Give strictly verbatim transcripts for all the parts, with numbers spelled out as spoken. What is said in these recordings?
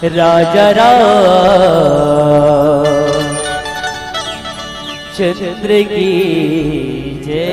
राजा रामचंद्र की जय।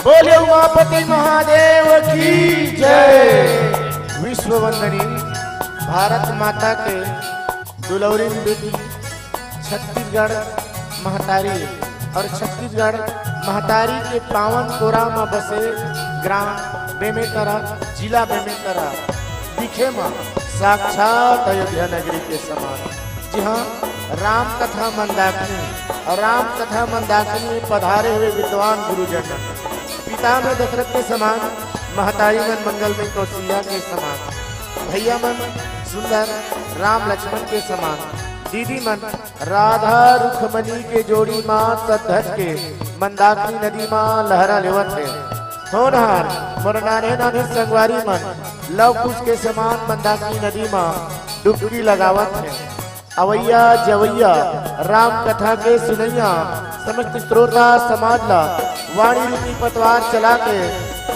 बोले उमापति महादेव की जय। विश्व वंदनी भारत माता के दुलौरिन बेटी छत्तीसगढ़ महतारी और छत्तीसगढ़ महतारी के पावन कोरा म बसे ग्राम बेमेतरा, जिला बेमेतरा, दिखे म साक्षात अयोध्या नगरी के समान, जिहाँ राम कथा मंदाकिनी और राम कथा मंदाकिनी में पधारे हुए विद्वान गुरुजन, पिता में दशरथ के समान, महतारी मन मंगल में कौशल्या के समान, भैया मन सुंदर राम लक्ष्मण के समान, दीदी मन राधा रुखमनी के जोड़ी मा सत धज के मंदाकिनी नदी मा लहरा लेवत हे। होनहार मोर नान्हे नान्हे संगवारी मन लव कुश के समान मंदाकिनी नदी मा डुबकी लगावत हे। अवैया जवैया राम कथा के सुनैया समस्त श्रोता समाज ला वाणी रूपी पतवार चला के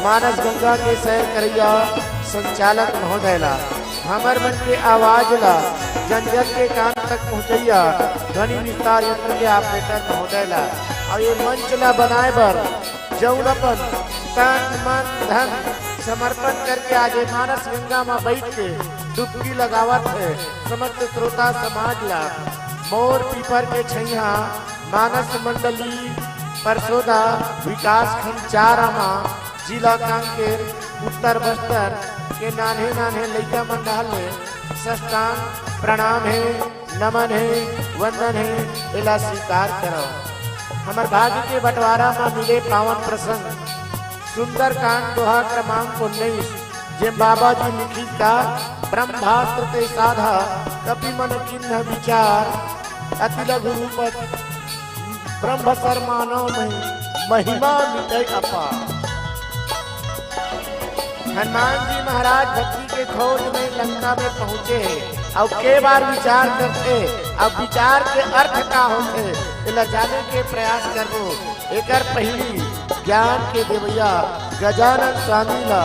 मानस गंगा के सैर करैया संचालक महोदय ला, हमर मन के आवाज ला जन जन के कान तक पहुँचैया ध्वनि विस्तार यंत्र के ऑपरेटर महोदय ला, और ये मंच ला बनाए बर जउन अपन तन मन धन समर्पण करके आज ये मानस गंगा में बैठ के डुबकी लगावत हे समस्त श्रोता समाज ला, मोर पीपर के छैया मानस मंडली परसोदा विकास खंड चार आमा जिला कांकेर उत्तर बस्तर के नान्हे नान्हे लइका मन डहर ले साष्टांग प्रणाम हे, नमन हे, वंदन हे, एला स्वीकार करव। हमर भाग्य के बंटवारा म मिले पावन प्रसंग। सुंदरकांड दोहा क्रमांक उन्नीस, जेम बाबा जी लिखिस का, ब्रह्मास्त्र ते साधा कपि मन कीन्ह विचार, अति लघु रूप ब्रह्म सर मानव महि-, महिमा मिटै अपार। हनुमान जी महाराज भक्ति के खोज में लंका में पहुंचे हे, अउ के बार विचार करथे, अउ विचार के अर्थ का होथे, एला जाने के प्रयास करबो। एकर पहिली ज्ञान के देवैया गजानन स्वामी ला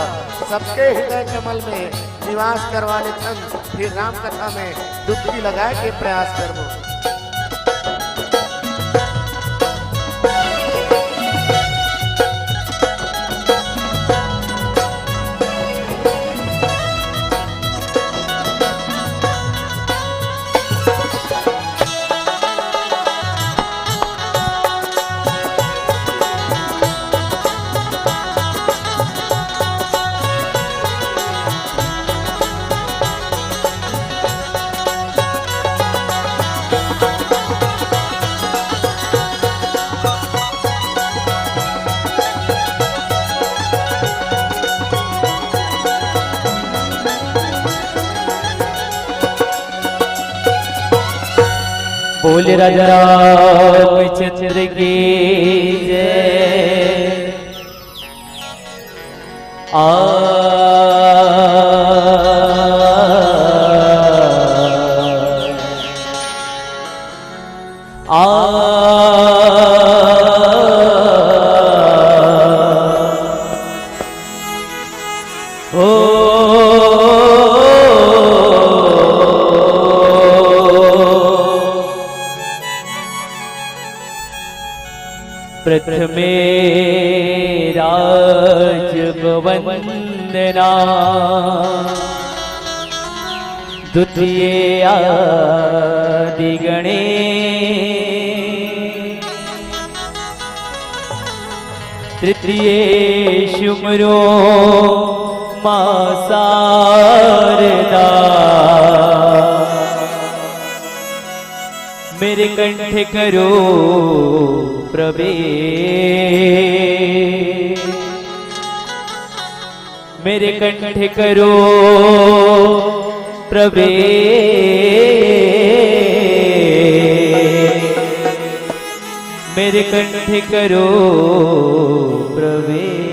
सबके हृदय कमल में निवास करवा लेथन, फिर राम कथा में डुबकी लगाए के प्रयास करबो। बोले राजा रामचंद्र की जय। आ, आ, ओ, प्रथमे राजवंदना, द्वितीये आदि गणेश, तृतीये सुमरो माँ शारदा। मेरे कंठ करो प्रवेश, मेरे कंठ करो प्रवेश, मेरे कंठ करो प्रवेश।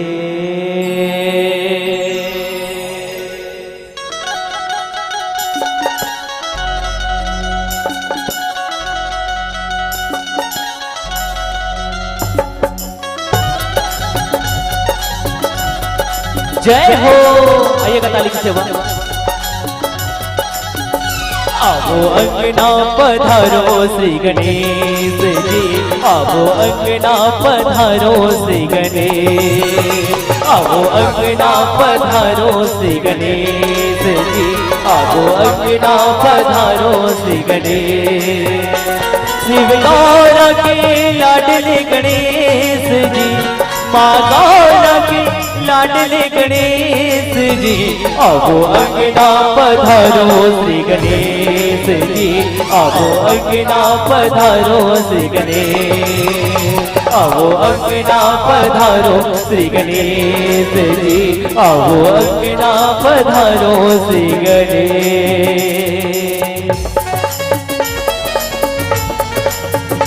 जय हो। आइएगा ताली की सेवा। आवो अंगना पधारो श्री गणेश जी, आवो अंगना पधारो श्री गणेश, आवो अंगना पधारो श्री गणेश जी, आवो अंगना पधारो श्री गणेश। शिव गौरा के लाडले गणेश जी, माँ गौरा के लाडले गणेश जी, आवो अंगना पधारो श्री गणेश जी, आवो अंगना पधारो श्री गणेश, आवो अंगना पधारो श्री गणेश जी, आवो अंगना पधारो श्री गणेश।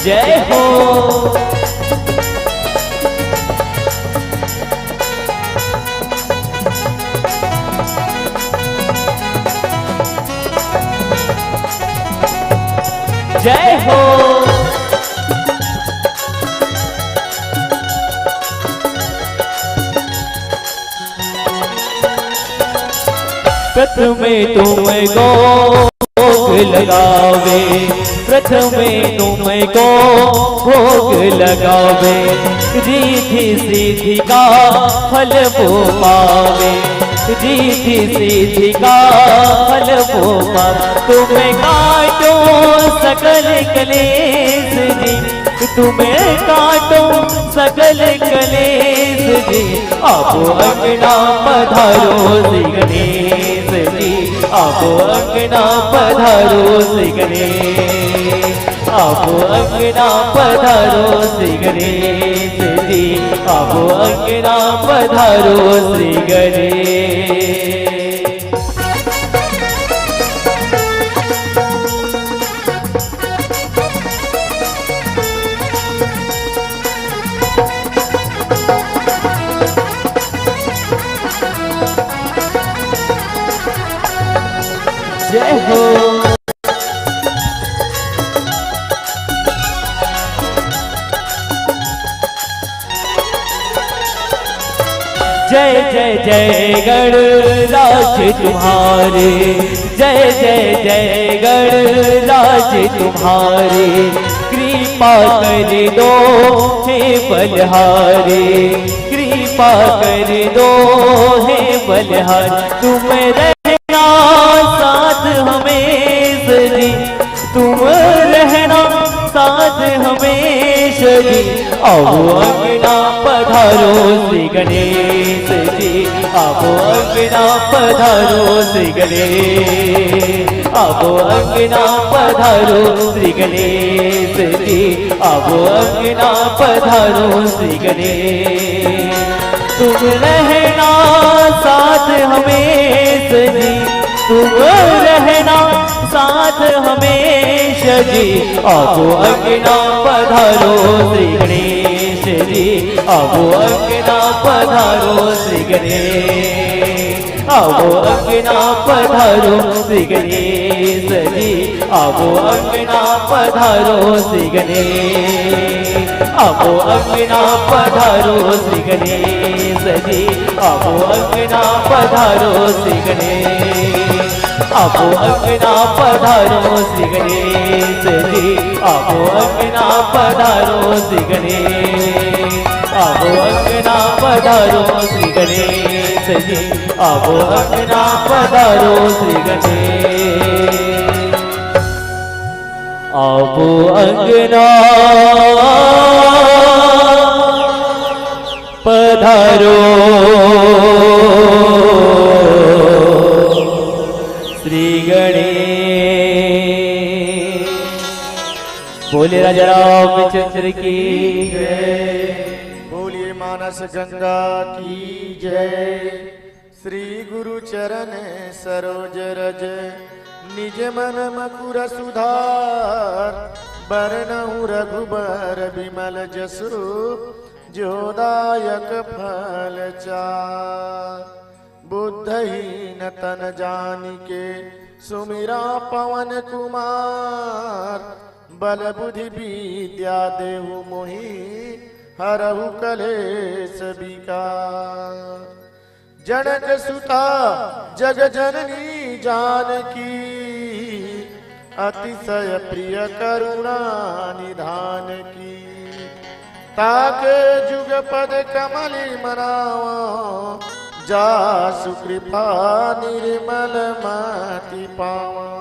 जय हो। जय हो। प्रथमे तुमको भोग लगावे, प्रथमे तुमको भोग लगावे, रिद्धि सिद्धि का फल वो पावे, रिद्धि सिद्धि का फल वो पावे। तुम काटो सकल कलेश जी, तुम काटो सकल कलेश जी, आवो अंगना पधारो श्री गणेश जी, आवो अंगना पधारो श्री गणेश, आवो अंगना पधारो श्री गणेश जी, आवो अंगना पधारो श्री गणेश। जय हो। जय जय जय गणराज तुम्हारे, जय जय जय गणराज तुम्हारे, कृपा कर दो हे बलहारे, कृपा कर दो हे बलहारे। तुम रहना साथ हमें सजी, तुम रहना साथ हमें सजी। आवो अंगना पधारो श्री गणेश जी, आवो अंगना पधारो श्री गणेश, आवो अंगना पधारो श्री गणेश जी, आवो अंगना पधारो श्री गणेश। तुम रहना साथ हमें सजी, तुम रहना साथ हमें जी, आबो अंगना पधारो श्री गणेश जी, आबो अंगना पधारो श्री गणेश। आबो अंगना पधारो श्री गणेश जी, आबो अंगना पधारो श्री गणेश। आबो अंगना पधारो श्री गणेश जी, आबो अंगना पधारो श्री गणेश। आबो अंगना पधारो श्री गणेश जी, आबो अंगना पधारो श्री गणेश। आबो अंगना पधारो श्री गणेश जी, आबो अंगना पधारो श्री गणेश। आबो अंगना पधारो श्री गणेश। बोले राजा रामचंद्र की जय। बोलिए मानस गंगा की जय। श्री गुरु चरण सरोज रज, निज मन मकुर सुधार। बरनउँ रघुबर बिमल जसु, जो दायक फल चार। बुद्धहीन तन जानिके, सुमिरा पवन कुमार। बल बुद्धि विद्या देहु मोहि, हरहु कलेस विकार। जनक सुता जग जननी जानकी, अतिशय प्रिय करुणा निधान की। ताके जुग पद कमली मनावा, जासु कृपा निर्मल मति पावा।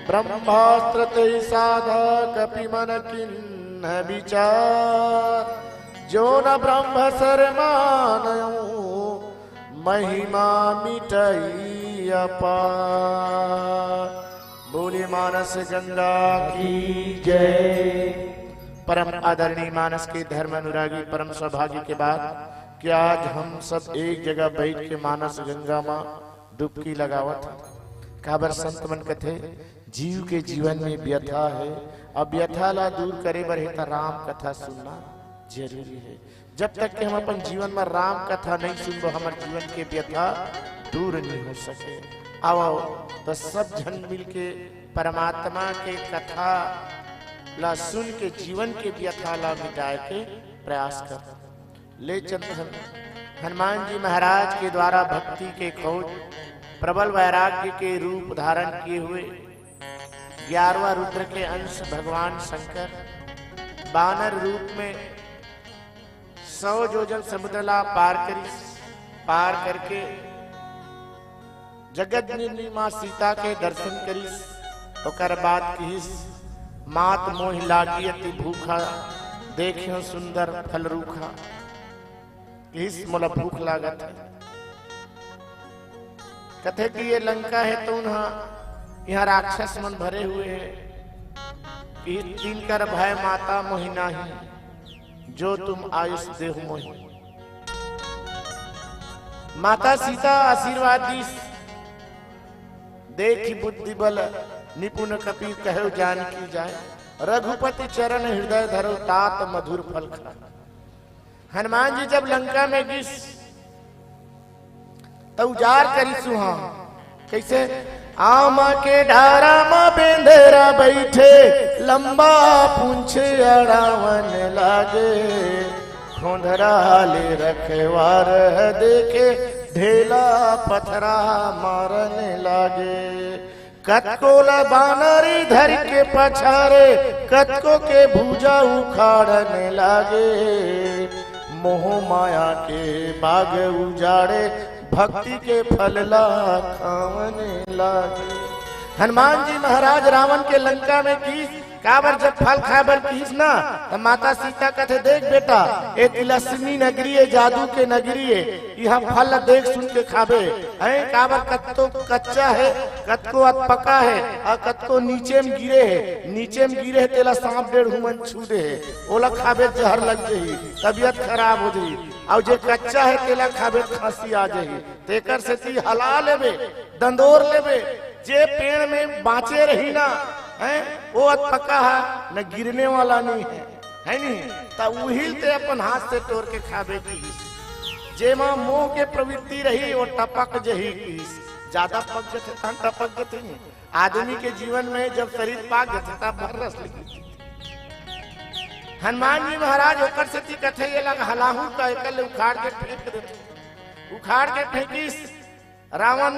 ब्रह्मास्त्र तेहि साधा कपि मन किन्ह विचार, जो न ब्रह्म सर मानउँ महिमा मिटई अपार। बोले मानस गंगा की जय। परम आदरणीय मानस के धर्म अनुरागी, परम सौभाग्य के बात कि आज हम सब एक जगह बैठ के मानस गंगा मा डुबकी लगावत हन। काबर संत मन कथे, जीव के जीवन में व्यथा हे, अब व्यथा ला दूर करे बर हे त राम कथा सुनना जरूरी हे। जब तक के हम अपन जीवन में राम कथा नहीं सुनबो, हमर जीवन के व्यथा दूर नहीं हो सके। आओ, आओ, तो सब झन मिल के परमात्मा के कथा ला सुन के जीवन के व्यथा ला मिटाए के प्रयास कर। ले चलत हन। हनुमान जी महाराज के द्वारा भक्ति के खोज, प्रबल वैराग्य के रूप धारण किए हुए ग्यारहवाँ रुद्र के अंश भगवान शंकर बानर रूप में सौ जोजन समुद्र ला पार करिस। पार करके जगत जननी माँ सीता के दर्शन करिस। ओकर बाद किहिस, "मात मोहि लागी अति भूखा, देखेंव सुंदर फल रूखा।" किहिस, "मोला भूख लागत हे।" कथे कि ये लंका हे तउन हा, इहाँ राक्षस मन भरे हुए हे। किहिस, "तिनकर भय माता मोहि नाही, जो तुम आयुष देहु मोहि।" माता सीता आशीर्वाद दीस, "देखि बुद्धि बल निपुण कपि, कहेउ जानकी जाय। रघुपति चरण हृदय धरो, तात मधुर फल खाय।" हनुमान जी जब लंका में गिस, त उजार करिस उहाँ। कइसे? "आमा के डारा म बेंदरा बइठे, लंबा पूंछ अड़ावन लागे। खोंधरा ले रखवार देखे, ढेला पथरा मारन लागे। कतको ल बानर धर के पछारे, कतको के भुजा उखाड़न लागे। मोह माया के बाग उजाड़े, भक्ति के फल ला खावन लागे।" हनुमान जी महाराज रावण के लंका में गिस, काबर जब फल खाए बर किहिस ना, त माता सीता कथे, "देख बेटा, ए तिलस्मी नगरी ए, जादू के नगरी ए, इहाँ फल ला देख सुन के खाबे, हैं? काबर कतको कच्चा हे, कतको अधपका हे, अउ कतको नीचे म गिरे हे, नीचे म गिरे हे, तेला सांप डेढ़ू मन छू दे हे, ओला खाबे जहर लग जही, तबीयत खराब हो जही, अउ जे कच्चा हे, तेला खाबे खांसी आ जही, तेकर सेती हला लेबे, दंदोर लेबे, जे पेड़ में बांचे रही ना, हैं? वो अतपका है, न गिरने वाला नहीं है, है नहीं? त उहिल ते अपन हाथ से तोड़ के खाबे किहिस। जेमा मोह के प्रवृत्ति रही, वो टपक जही किहिस। ज्यादा पक जथे, तहन टपक जथे नहीं। आदमी के जीवन में जब शरीर पाक जथे, तब भर रस निकलथे। हनुमान जी महाराज ओकर सेती कथे, "ये लग हलाहू का, एकर ले उखाड़ के फेंक देथे।" उखाड़ के फेंकिस। रावण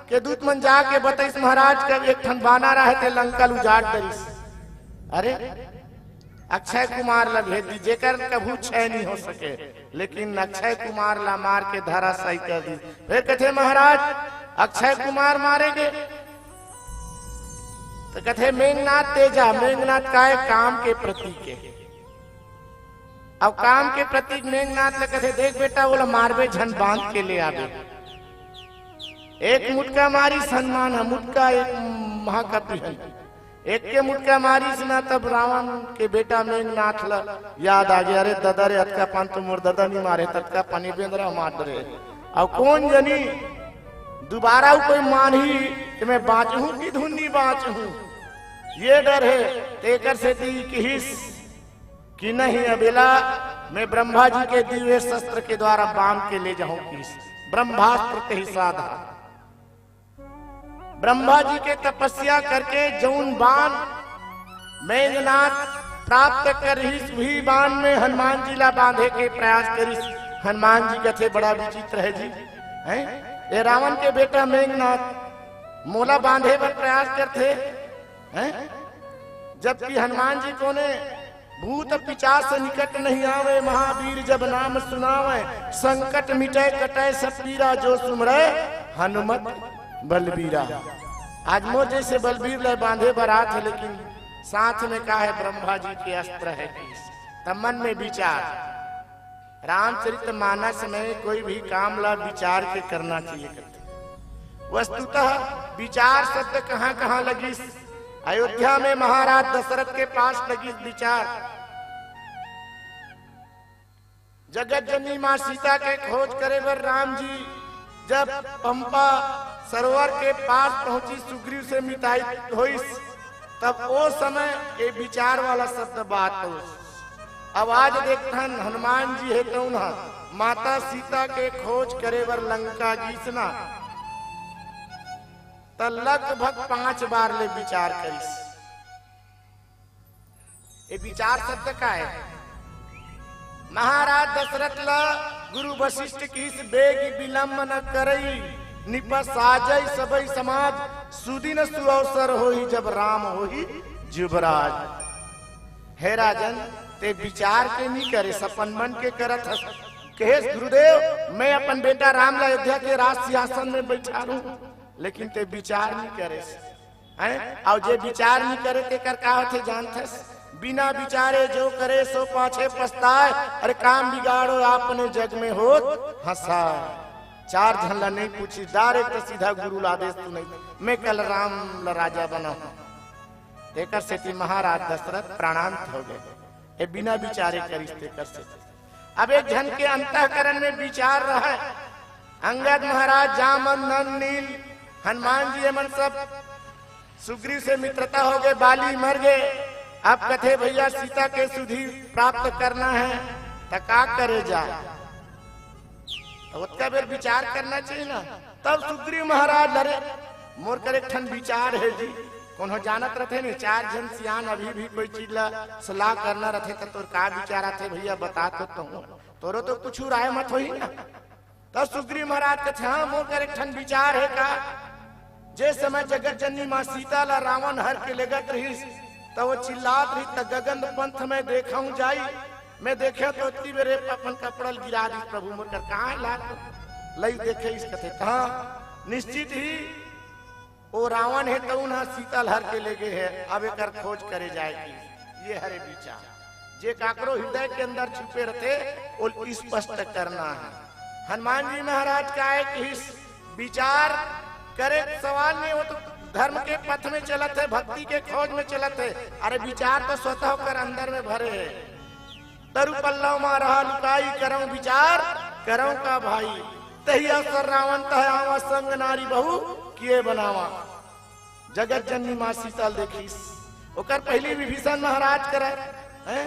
के दूत मन जाके बतइस, "महाराज, कब एक ठन बानर आहे, ते लंका ल उजाड़ डरिस।" अरे, अक्षय कुमार ला भेज दी, जेकर कभू क्षय नहीं हो सके, लेकिन अक्षय कुमार ला मार के धराशायी कर दी। फिर कथे, "महाराज, अक्षय कुमार मारे गे?" तो कथे, "मेघनाथ तेजा।" मेघनाथ का है? काम के प्रतीक है। अब काम के प्रतीक मेघनाथ ल कथे, "देख बेटा, ओला मारबे झन, बांध के ले आबे।" एक मुटका मारिस हनुमान ह, मुटका एक महाकपि हन। एक के मुटका मारिस ना, तब रावण के बेटा मेघनाथ ल याद आ गया, "अरे ददा रे, अतका पान तो मोर ददा नहीं मारे, ततका पानी बेंदरा मार डरे।" अब कौन जनी दोबारा वो कोई मानही कि मैं बांचहूं कि धुन नहीं बांचहूं, ये डर है। तेकर सेती किहिस कि नहीं, अबेला मैं ब्रह्मा जी के दिव्य शस्त्र के द्वारा बांध के ले जाऊं किहिस। ब्रह्मास्त्र कही साधा। ब्रह्मा जी के तपस्या करके जौन बाण मेघनाथ प्राप्त करिस, वही बाण में हनुमान जी ला बांधे के प्रयास करिस। हनुमान जी कथे, "बड़ा विचित्र है जी, हैं? ये रावण के बेटा मेघनाथ मोला बांधे बर प्रयास करथे, हैं?" जबकि हनुमान जी कोने, "भूत पिशाच निकट नहीं आवे, महावीर जब नाम सुनावे, संकट मिटे कटे सब पीरा, जो सुमरे हनुमत बलबीरा।" आज मोर जैसे बलबीर ले बांधे बर आत है, लेकिन साथ में का है, ब्रह्मा जी के अस्त्र है। तब मन में विचार, रामचरित मानस में कोई भी काम ला विचार के करना चाहिए करथे। वस्तुतः विचार शब्द कहां-कहां लगिस? अयोध्या में महाराज दशरथ के पास लगिस विचार। जगत जननी मां सीता के खोज करे बर राम जी जब पंपा सरोवर के पास पहुंची, सुग्रीव से मिताई होइस, तब ओ समय ये विचार वाला शब्द बात होइस। अब आज देखथन, हनुमान जी हे तउन ह माता सीता के खोज करे बर लंका गिस ना, त लगभग पांच बार ले विचार करिस। ये विचार शब्द का है? महाराज दशरथ ल गुरु वशिष्ठ किहिस, "बेग विलंब न करई, निपसाजई सबई समाज, सुदिन सुअवसर होही, जब राम होही युवराज।" हे राजन, ते विचार के नहीं करे, अपन मन के करत हस। कहेस, "गुरुदेव, मैं अपन बेटा राम ला अयोध्या के राज सिंहासन में बैठा रहूं, लेकिन ते विचार नहीं करे।" हैं? अउ जे विचार नहीं करे, तेकर का होथे जानथस? "बिना विचारे जो करे, सो पाछे पछताए, अरे काम बिगाड़ो, आपने जग में होत हंसाए।" चार झन ला नहीं पूछी, direct सीधा गुरु ला आदेश सुनई, "मैं कल राम ला राजा बनाहूं।" तेकर सेती महाराज दशरथ प्राणांत हो गए। ये बिना विचारे करिस, तेकर सेती। अब एक झन के अंतःकरण में विचार रहे, अंगद महाराज, जामवंत, नल नील, हनुमान जी, ये मन सब सुग्रीव से मित्रता हो गए, बाली मर गए। अब कथे, "भैया, सीता के सुधि प्राप्त करना है, त का करे जा?" त ओतका बेर विचार करना चाहिए ना। तब सुग्रीव महाराज, "अरे, मोर कर एक ठन विचार है जी।" कोनो जानत रथे नहीं, चार झन सियान अभी भी कोई चीज ला सलाह करना रथे, त तोर का विचार आथे भैया, बता तो कहूं। तोरो तो कुछ राय मत होही ना। त सुग्रीव महाराज कथे, "हां, मोर कर एक ठन विचार है का?" जे समय जगत जननी मां सीता ला रावण हर के लेगत रहिस, त वो चिल्लात रहिस, "त गगन पंथ में देखहूं जाई।" मैं देखे तो ओतकी बेरे अपन कपड़ा ल गिरा दिस, "प्रभु, मोर कर कहां लात लई देखे?" इस कथे, "हां, निश्चित ही वो रावण है, तउन ह सीता ल हर के ले गे है, अब एकर खोज करे जाए की।" ये हरे विचार, जे काकरो हृदय के अंदर छुपे रथे, ओल स्पष्ट करना है। हनुमान जी महाराज का एक ही विचार करे सवाल नहीं, वो तो धर्म के पथ में चलत है, भक्ति के खोज में चलत है। अरे विचार तो स्वतः ओकर अंदर में भरे है। तरु पल्लव मा रहा लुकाई, करौं विचार करौं का भाई। तही अवसर रावण तह आवा, संग नारी बहु किए बनावा। जगत जननी माँ सीता ल देखिस, ओकर पहिली विभीषण महाराज करा, हैं?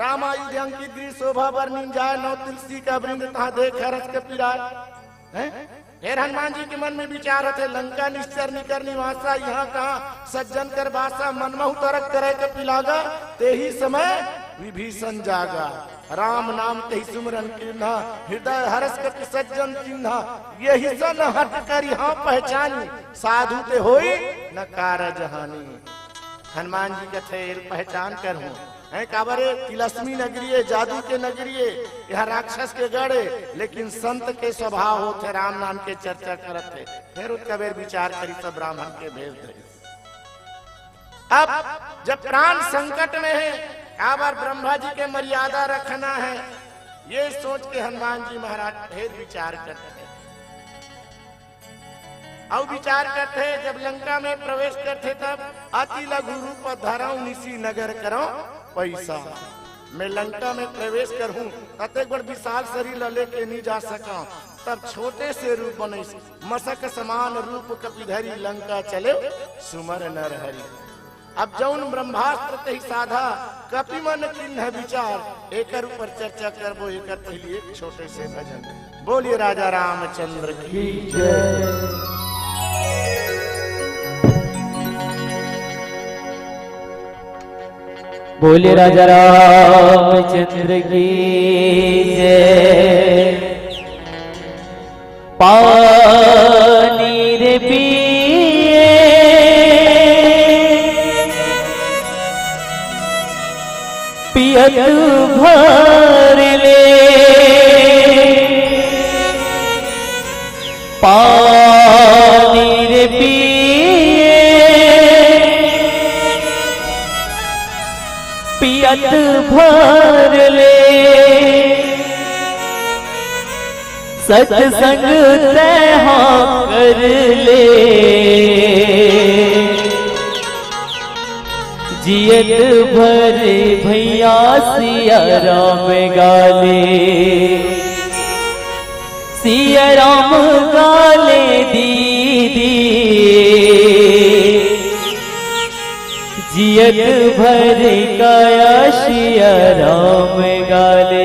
राम आयु अंकित दृढ़ शोभा बरनिन जाय, नव तुलसी का वृंद तहाँ देख हरष कपि राय, हैं? फेर हनुमान जी के मन में विचार होथे, "लंका निश्चर निकर निवासा, इहाँ कहाँ सज्जन कर बासा, मन महु तरक करे कपि लागा, तेहि समय विभीषण जागा।" राम नाम कहि सुमिरन कीन्हा, हृदय हरष कपि सज्जन कीन्हा, यहि सन हठ करिहौं पहचानी, साधु ते होई न कारज हानि। हनुमान जी कथे, "एला पहचान करहूँ।" हैं, काबर ए तिलस्मी नगरी ए, जादू के नगरी ए, यहाँ राक्षस के गढ़ ए, लेकिन संत के स्वभाव होथे, राम नाम के चर्चा करत हे। फेर ओतका बेर विचार करिस, सब ब्राह्मण के भेज दे। अब जब प्राण संकट में हे, काबर ब्रह्मा जी के मर्यादा रखना हे, ये सोच के हनुमान जी महाराज फेर विचार करथे। अउ विचार करथे, जब लंका में प्रवेश करथे, तब अति लघु रूप धरौं, निशि नगर करौं पैसा। मैं लंका में प्रवेश करहूँ, अतेक बड़ विशाल शरीर ल लेके नहीं जा सकौं। तब छोटे से रूप बनइस, मसक समान रूप कपि धरि, लंका चले सुमर नर हरि। अब जौन ब्रह्मास्त्र तेहि साधा, कपि मन कीन्ह विचार, एकर ऊपर चर्चा करबो, एकर पहले एक छोटे से भजन। बोलिए राजा रामचंद्र की जय। बोलिए राजा रामचंद्र की जय। पानी रे पिए, पियत भर ले, पानी रे पिए, पियत भर ले। सत्संग तैहा कर ले, जियत भर भैया सिया राम गाले, सिया राम गाले दीदी, जियत भर काया सिया राम गाले।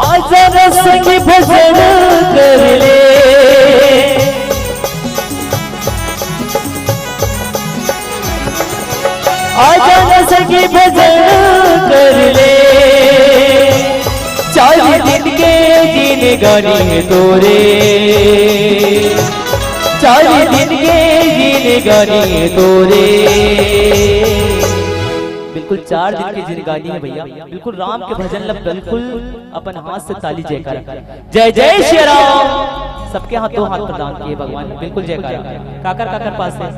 आजा न सखी भजन कर ले, आजा न सखी भजन कर ले, चार दिन के जिनगानी हे तोरे, चार दिन के जिनगानी हे तोरे। बिल्कुल चार दिन के जिनगानी हे भैया, बिल्कुल राम के भजन ला बिल्कुल अपन हाथ से ताली जयकारा। जय जय श्री राम। सबके हाथ दो हाथ प्रदान किए भगवान, बिल्कुल जयकारा। काकर काकर पास हे,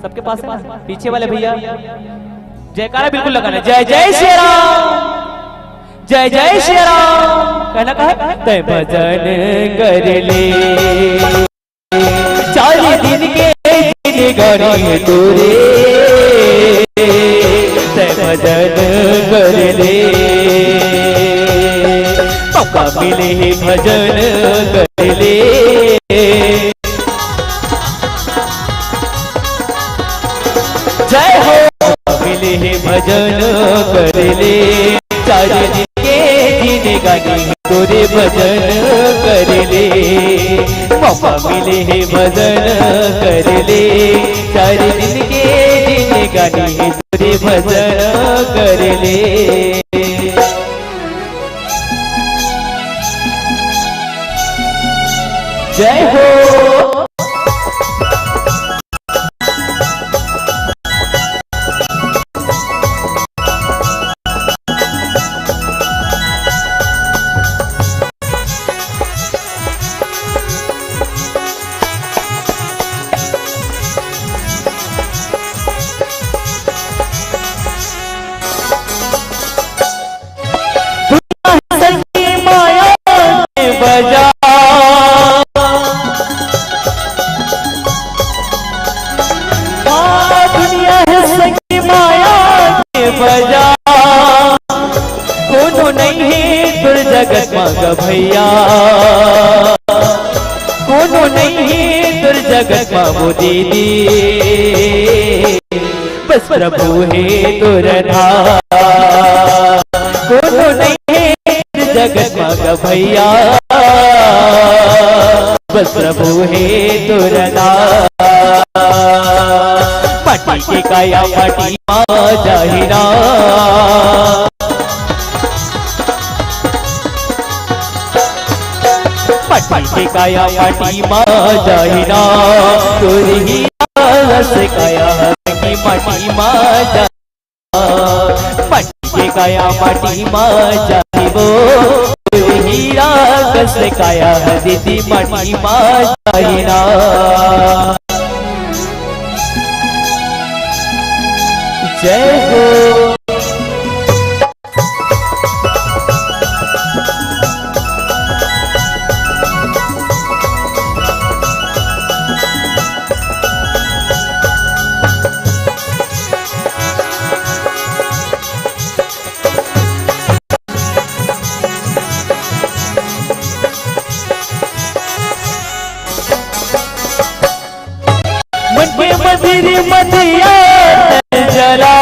सबके पास हे ना? पीछे वाले भैया जयकारा बिल्कुल लगाना। जय जय श्री राम, जय जय श्री राम। कहना का हे? तै भजन कर ले, चार दिन के जिनगानी हे तोरे, तै भजन कर ले, मौका मिले हे भजन कर ले। जय हो। मिले हे भजन कर ले, चार दिन के जिनगानी हे तोरे भजन कर ले। मौका मिले हे भजन कर ले, चार दिन के जिनगानी हे तोरे भजन कर ले। जय हो। भैया, कोनो नहीं हे तोर जगत मा वो दीदी, बस प्रभु हे तोर आधार। कोनो नहीं हे जगत मा गा भैया, बस प्रभु हे तोर आधार। माटी के काया माटी मा जाही ना, माटी के काया माटी मा जाही ना, तोर हीरा अस काया हर की माटी मा जाही। माटी के काया माटी मा जाही वो, तोर हीरा कस काया हर दीदी माटी मा जाही ना। जय हो। मन के मंदिर मदिया जला,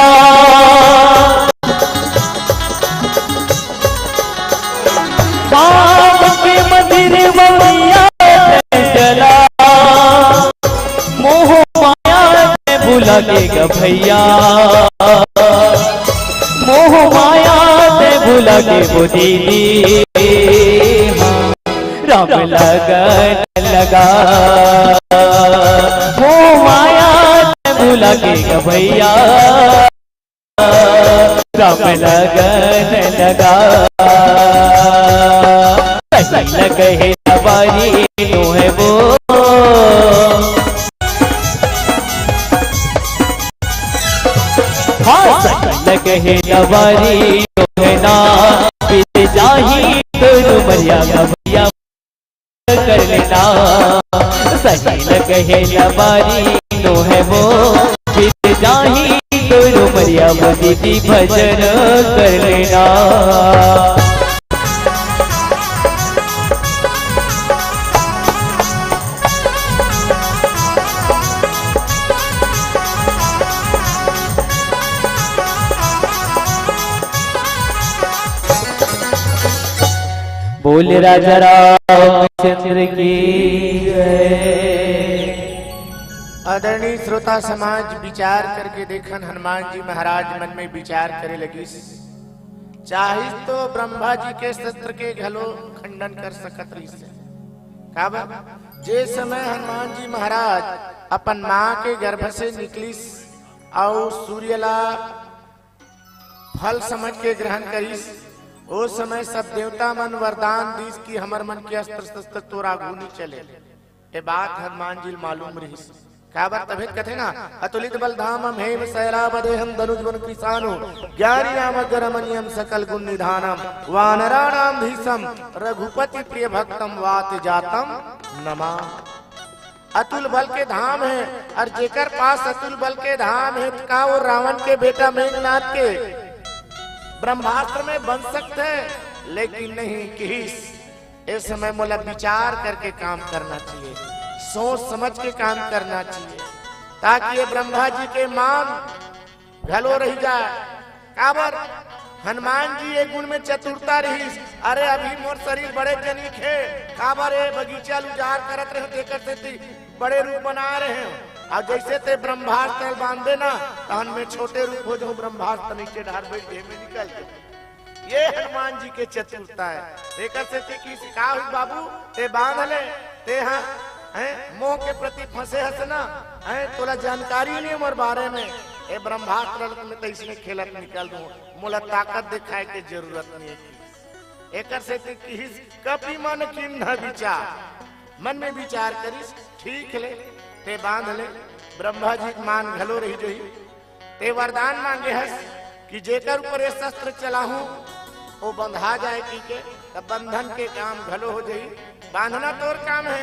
मन के मंदिर मदिया जला, मोह माया ते भुला गे गा भैया, मोह माया ते भुला गे वो दीदी। हाँ। राम लगन लगा, मोह माया ते भुला गे गा भैया, राम लगन लगा। सही लगे हे सवारी नो हे वो, हाँ, सही लगे हे सवारी नो हे ना, बीत जाही तोर उमरिया गा भैया। कर लेना। सही लगे हे लबारी नो हे वो, बीत जाही तोर उमरिया वो दीदी भजन कर लेना। बोल राजा रामचंद्र की जय। आदरणीय श्रोता समाज, विचार करके देखन, हनुमान जी महाराज मन में विचार करे लगिस। चाहिस तो ब्रह्मा जी के शस्त्र के घलो खंडन कर सकत रहिस। काबर? जे समय हनुमान जी महाराज अपन माँ के गर्भ से निकलिस अउ सूर्य ला फल समझ के ग्रहण करिस, ओ समय सब देवता मन वरदान दीस कि हमर मन के अस्त्र शस्त्र तोर आगू नी चले। ए बात हनुमान जी ल मालूम रहिस। काबर तभे त कथे ना, अतुलित बल धामम हेम शैलाव देहम धनुज बल कृशानु, ज्ञानी राम अग्र रमणीयम सकल गुण निधानम, वानराणाम भीषम रघुपति प्रिय भक्तम वात जातम नमा। अतुल बल के धाम हे, अउ जेकर पास अतुल बल के धाम हे, त का वो रावण के बेटा मेघनाथ के ब्रह्मास्त्र में बंध सकथे? लेकिन नहीं किहिस। ए समय मोला विचार करके काम करना चाहिए, सोच समझ के काम करना चाहिए, ताकि ये ब्रह्मा जी के मान घलो रहि जाए। काबर? हनुमान जी ए गुण में चतुरता रहिस। अरे, अभी मोर शरीर बड़े जनिक हे, काबर ए बगीचा ल उजाड़ करत रहे, तेकर सेती बड़े रूप बना रहे हो। अउ जइसे ते ब्रह्मास्त्र बांधे ना, तहन मैं छोटे रूप हो जाऊं, ब्रह्मास्त्र नीचे ढार बैठ गए, मैं निकल जाऊं। ये हनुमान जी के चतुरता हे। तेकर सेती किहिस का हुई बाबू, ते बांध ले, ते हा, हैं, मोह के प्रति फंसे हस ना, हैं, तोला जानकारी नहीं मोर बारे में। ए ब्रह्मास्त्र ल मैं तइसने खेलत निकल दूं, मोला ताकत दिखाए के जरूरत नहीं हे। एकर सेती किहिस कपि मन कीन्ह विचार, मन में विचार करिस, ठीक ले, ते बांध ले, ब्रह्मा जी के मान घलो रहि जही। ते वरदान मांगे हस कि जेकर ऊपर ये शस्त्र चलाहूं, वो बंधा जाए की के, तब बंधन के काम घलो हो जाई। बांधना तोर काम हे,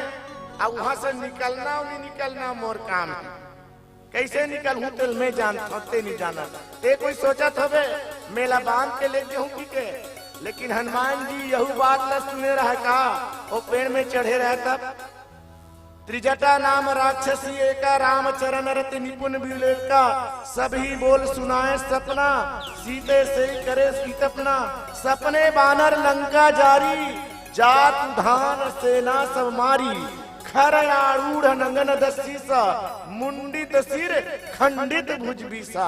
अब वहां से निकलना, नी निकलना मोर काम हे। कैसे निकलहूं, तेल मैं जानत हूं, ते नहीं जानत। ते कोई सोचत होबे, मेला बांध के ले जाऊं की के? लेकिन हनुमान जी यहू बात ला सुने रहा का? वो पेड़ में चढ़े रहे तब, त्रिजटा नाम राक्षसी एका, रामचरण रति निपुण विवेका। सभी बोल सुनाए सपना, सीते से करे सीतपना। सपने बानर लंका जारी, जात उधान सेना सब मारी। खर आरूढ़ नंगन दसी सा, मुंडित सिर खंडित भुज बीसा।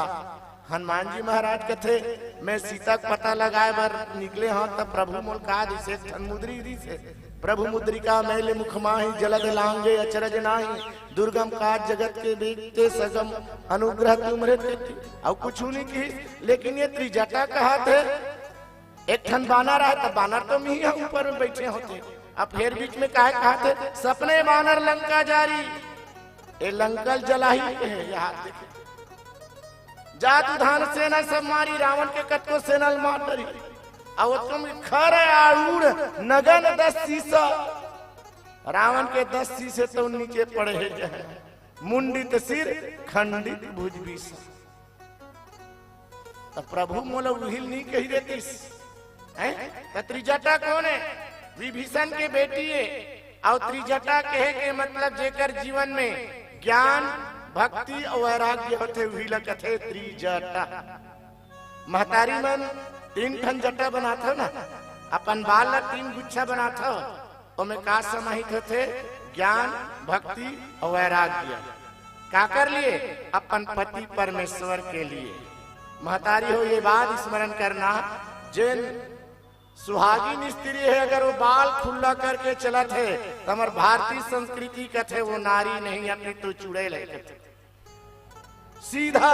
हनुमान जी महाराज कथे, मैं सीता के पता लगाए बर निकले हंव, तब प्रभु मोल का दिसे? एक ठन मुद्री दिसे। प्रभु मुद्रिका मैले मुख माही, जलद लांगे अचरज नाही। दुर्गम काज जगत के बीते, सगम अनुग्रह तुमरे तेती। अउ कुछु नहीं किहिस, लेकिन ये त्रिजटा कहत हे, एक ठन बानर आय, त बानर तो मिही ह ऊपर में बैठे होते। अब फेर बीच में काहे कहत हे, सपने बानर लंका जारी, ए लंकल जलाही के हे, यहाँ देखे। जात उधान सेना सब मारी, रावण के कतको सेना ल मार डरी। अउ ओतको में खर आरूढ़ नगन दस सीसा, रावण के दस सीसे तो नीचे पड़े हे, मुंडित सिर खंडित भुज बीसा। त प्रभु मोला उहिल नहीं कही देतिस, हैं? त त्रिजटा कोन हे? विभीषण के बेटी हे। अउ त्रिजटा कहे के मतलब जेकर जीवन में ज्ञान, भक्ति अउ वैराग्य होथे, उही ला कथे त्रिजटा। महतारी मन तीन ठन जटा बनाथव ना, अपन बाल ला तीन गुच्छा बनाथव, ओमे का समाहित होथे? ज्ञान, भक्ति अउ वैराग्य। काकर लिए? अपन पति परमेश्वर के लिए। महतारी हो, ये बात स्मरण करना, जेन सुहागिन स्त्री हे, अगर वो बाल खुल्ला करके चलत हे, त हमर भारतीय संस्कृति कथे, वो नारी नहीं, अभी तो चुड़ैल हे कथे। सीधा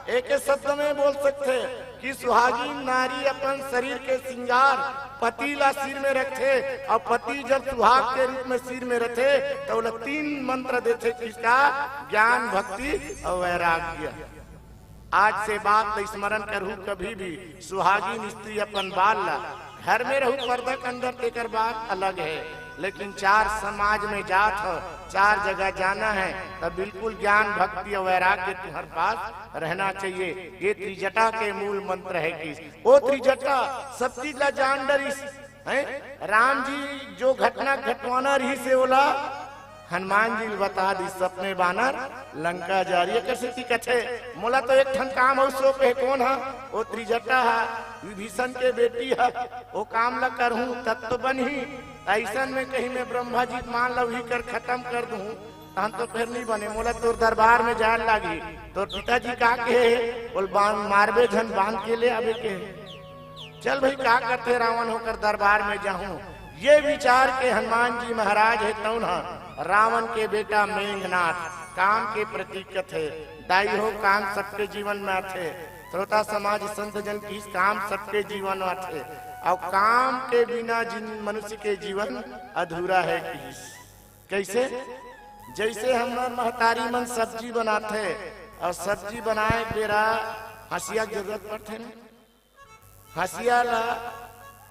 एक शब्द में बोल सकथे कि सुहागिन नारी अपन शरीर के श्रृंगार पति ला सिर में रखथे, अउ पति जब सुहाग के रूप में सिर में रथे, त ओला तीन मंत्र देथे, किसका? ज्ञान, भक्ति अउ वैराग्य। आज से बात ला स्मरण करहू, कभी भी सुहागिन स्त्री अपन बाल ला, घर में रहू पर्दा के अंदर, तेकर बात अलग हे, लेकिन चार समाज में जात हो, चार जगह जाना हे, तब बिल्कुल ज्ञान, भक्ति अउ वैराग्य तुम्हर पास रहना चाहिए। ये त्रिजटा के मूल मंत्र हे कि वो त्रिजटा सब चीज ला जान डरिस, हैं? राम जी जो घटना घटवाना रहिसे ओला हनुमान जी ल बता दिस, सपने बानर लंका जारी। एकर सेती कथे, मोला तो एक ठन काम अउ सौंपे हे, कोन ह? वो त्रिजटा ह, विभीषण के बेटी ह, वो काम ला करहूं तब तो बनही। अइसन में कहीं मैं ब्रह्मा जी के मान ला उही कर खत्म कर दूं, तहन तो फेर नहीं बने, मोला तोर दरबार में जाए लागही। तोर पिताजी का कहे हे? बोल, बांध, मारबे झन, बांध के ले आबे के हे। चल भाई, का करथे रावण, ओकर दरबार में जाहूं। ये विचार के हनुमान जी महाराज हे तउन ह रावण के बेटा मेघनाथ काम के प्रतीक कथे। दाई हो, काम सबके जीवन में आथे। श्रोता समाज, संत जन किहिस, काम सबके जीवन में आथे, अउ काम के बिना जिन मनुष्य के जीवन अधूरा हे किहिस। कैसे? जैसे हमर महतारी मन सब्जी बनाथे अउ सब्जी बनाए बेरा हंसिया के जरूरत पड़थे ना, हंसिया ला,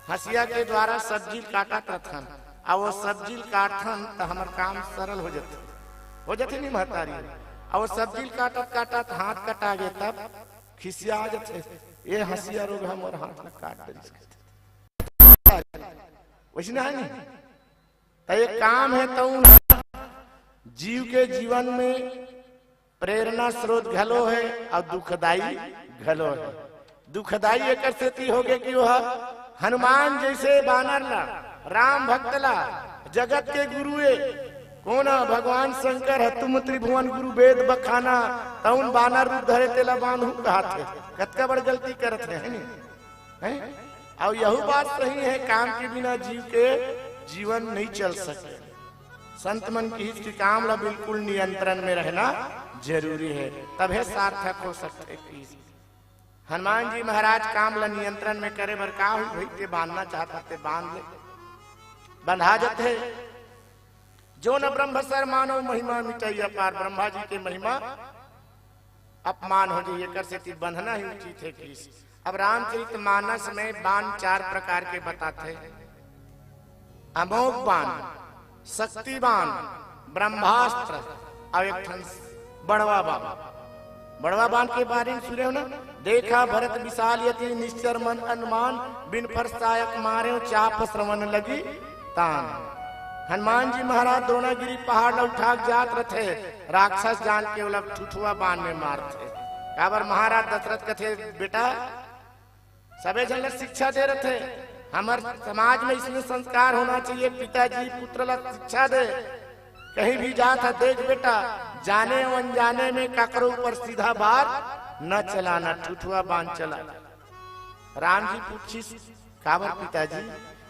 हंसिया के द्वारा सब्जी काटत रथन, अउ वो सब्जी काटथन त हमर काम सरल हो जथे, हो जथे नहीं महतारी? अउ वो सब्जी काटत काटत हाथ कटा गे तब खिसिया आ जथे, ये हंसिया रोगहा मोर हाथ ला काट डरिस। वैसने हे नहीं? त ये काम हे तउन जीव के जीवन में प्रेरणा स्रोत घलो हे अउ दुखदाई घलो हे। दुखदाई एकर सेती होगे कि वो हनुमान जैसे बानर ला, राम भक्त ला, जगत के गुरु ए, कोन ह? भगवान शंकर ह, तुम त्रिभुवन गुरु वेद बखाना, तउन बानर रूप धरे तेला बांधहूं कहत हे। कतका बड़ गलती करत हे, हे नहीं? हैं? अउ यहू बात सही हे, काम के बिना जीव के जीवन नहीं चल सके। संत मन किहिस कि काम ला बिल्कुल नियंत्रण में रहना जरूरी हे, तभे सार्थक हो सकथे किहिस। हनुमान जी महाराज काम ला नियंत्रण में करे बर का होई भाई, ते बांधना चाहत हे ते बांध ले, बंधा जथे। जो न ब्रह्म सर मानव महिमा मिटई अपार, ब्रह्मा जी के महिमा अपमान हो जाई, एकर सेती बंधना ही उचित हे किहिस। अब रामचरित मानस में बाण चार प्रकार के बताथे, अमोघ बाण, शक्ति बाण, ब्रह्मास्त्र अउ एक ठन बड़वा बाण। बड़वा बान के बारे में सुने हो ना? देखा भरत विशाल यति निश्चर मन अनुमान, बिन फरसायक मारे चाप श्रवण लगी तान। हनुमान जी महाराज द्रोणागिरी पहाड़ ल उठा के जात रथे, राक्षस जान के ओला ठुठुआ बान में मारथे। काबर महाराज दशरथ कथे, बेटा, सबे झन ल शिक्षा दे रथे, हमर समाज में इसने संस्कार होना चाहिए, पिताजी पुत्र ल शिक्षा दे। कहीं भी जात ह, देख बेटा, जाने अउ अनजाने में काकरो ऊपर सीधा बार न चलाना, ठुठुआ बान चला। राम जी पूछिस, काबर पिताजी?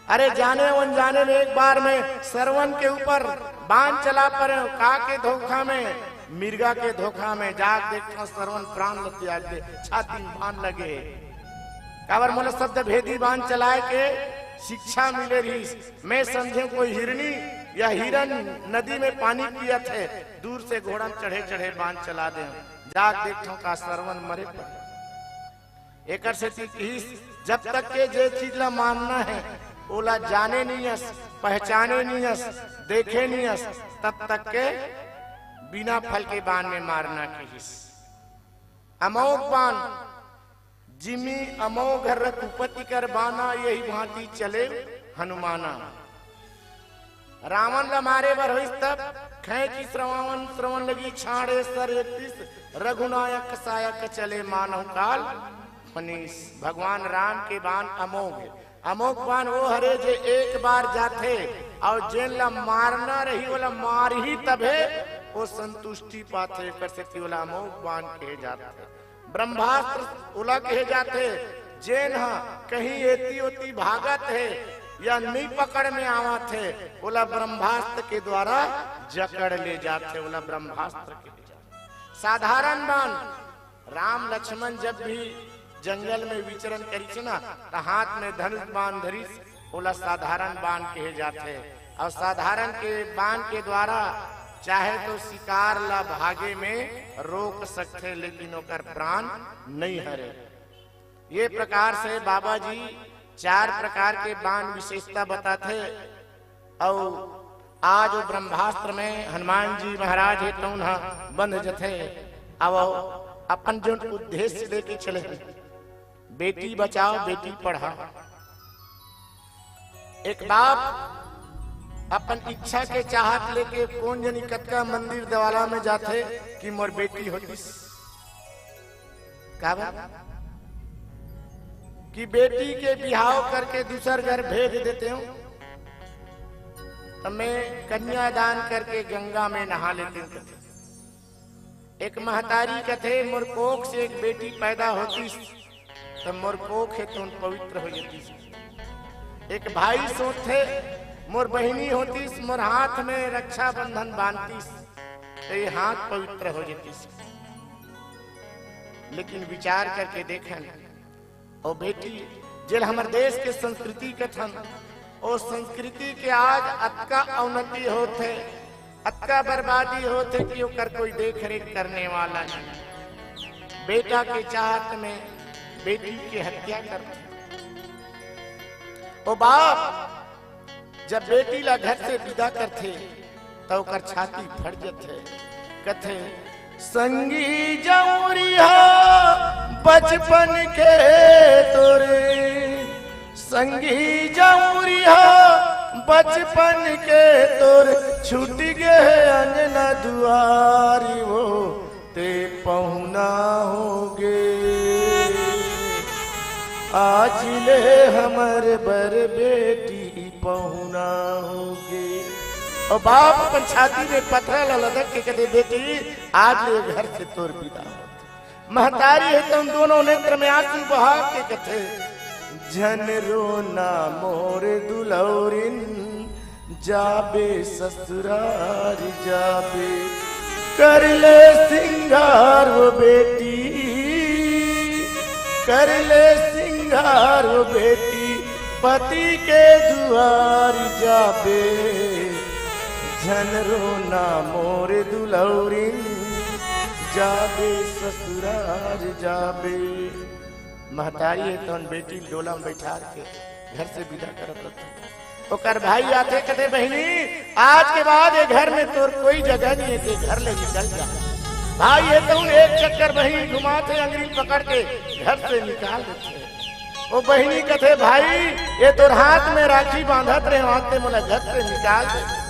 अरे, जाने अउ अनजाने में एक बार में श्रवण के ऊपर बान चला परे, का के धोखा में, मिर्गा के धोखा में। जाग देखथंव श्रवण प्राण ल त्याग दे, छाती में बान लगे। काबर मोला शब्द भेदी बान चलाए के शिक्षा मिले रहिस। मैं समझेंव कोई हिरनी या हिरन नदी में पानी पियत हे, दूर से घोड़ा में चढ़े चढ़े बान चला देंव। जाग देखथंव का श्रवण मरे पड़े। एकर सेती किहिस, जब तक के जे चीज ला मानना हे, ओला जाने नइ अस, पहचाने नइ अस, देखे नइ अस, तब तक के बिना फल के बान में मारना किहिस। अमोघ बान, जिमी अमोघ रघुपति कर बाना, यही भांति चले हनुमाना। रावण ला मारे बर होइस तब, खैंचिस रावण श्रवण लगी छाड़े सर एकतीस, रघुनायक सायक चले मानव काल फनीस। भगवान राम के बान अमोघ हे। अमोघ बान वो हरे जे एक बार जाथे अउ जेन ला मारना रही, ओला मारही तभे वो संतुष्टि पाथे, एकर सेती ओला अमोघ बान कहे जाथे। ब्रह्मास्त्र ओला कहे जाथे, जेन ह कहीं एती ओती भागत हे या नई पकड़ में आवत हे, ओला ब्रह्मास्त्र के द्वारा जकड़ ले जाथे, ओला ब्रह्मास्त्र कहे जाथे। साधारण बान, राम लक्ष्मण जब भी जंगल में विचरण करिस ना, त हाथ में धनुष बान धरिस, ओला साधारण बान कहे जाथे। अउ साधारण के बान के द्वारा चाहे तो शिकार ला भागे में रोक सकथे, लेकिन ओकर प्राण नइ हरे। ये प्रकार से बाबा जी चार प्रकार के बान विशेषता बताथे। अउ आज वो ब्रह्मास्त्र में हनुमान जी महाराज हे, तउन ह बंध जथे। अउ अपन जोन उद्देश्य लेके चले हे, बेटी बचाओ, बेटी पढ़ाओ। एक बाप अपन इच्छा के चाहत लेके कोन जनी कतका मंदिर देवाला में जाथे कि मोर बेटी होतिस। काबर? कि बेटी के बिहाव करके दूसर घर भेज देतेंव, त मैं कन्यादान करके गंगा में नहा लेतेंव, कथे। एक महतारी कथे, मोर कोख से एक बेटी पैदा होतिस, त मोर कोख हे तउन पवित्र हो जतिस। एक भाई सोचथे, मोर बहिनी होतिस, मोर हाथ में रक्षाबंधन बांधतिस, त ये हाथ पवित्र हो जतिस। लेकिन विचार करके देखन, ओ बेटी, जेला हमर देश के संस्कृति कथन, ओ संस्कृति के आज अतका अवनति होत हे, अतका बर्बादी होत हे कि ओकर कोई देख रेख करने वाला नहीं। बेटा के चाहत में बेटी के हत्या करथे। ओ बाप, जब बेटी ला घर से विदा करथे, त ओकर छाती फट जथे। कथे, संगी जऊरिहा बचपन के तोरे, संगी जऊरिहा बचपन के तोर, छूट गे अंगना दुआरी वो, ते पहुना होगे। आज ले हमर बर बेटी पहुना होगे। अउ बाप अपन छाती में पथरा ला लदक के कथे, बेटी, आज ले घर से तोर विदा होत। महतारी हे तउन दोनों नेत्र में आंसू बहा के कथे, झन रोना मोर दुलौरिन, जाबे ससुरार जाबे। कर ले सिंगार वो बेटी, कर ले सिंगार वो बेटी, पति के दुआर जाबे। झन रोना मोर दुलौरिन, जाबे ससुरार जाबे। महतारी हे तउन बेटी ल डोला में बैठार के घर से विदा करत रथे। ओकर भाई आथे, कथे, बहिनी, आज के बाद ये घर में तोर कोई जगह नहीं हे, ते घर ले निकल जा। भाई, ये तो एक चक्कर बहिनी घुमाथे, अंगरी पकड़ के घर से निकाल देथे। ओ बहिनी कथे, "भाई, ये तोर हाथ में राखी बांधत रहे, हाथ में मोला घर से निकाल दे।"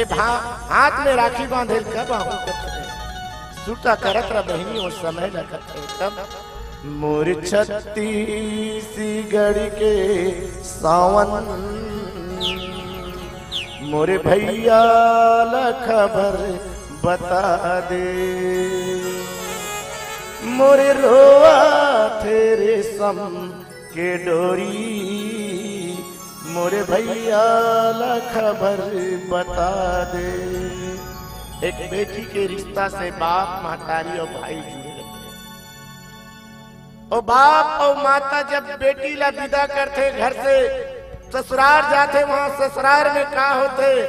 ए भा-, हाथ में राखी बांधे ल कब आहूं कथे। सुरता करत रह बहिनी, ओ समय ल कथे तब। मोर छत्तीसगढ़ के सावन, मोर भैया ला खबर बता दे। मोर रोवा थे रेशम के डोरी, मोर भैया ला खबर बता दे। एक बेटी के रिश्ता से बाप, महतारी अउ भाई जुड़े रहिथे। ओ बाप अउ माता जब बेटी ला विदा करथे घर से, ससुरार जाथे, वहां ससुरार में का होथे?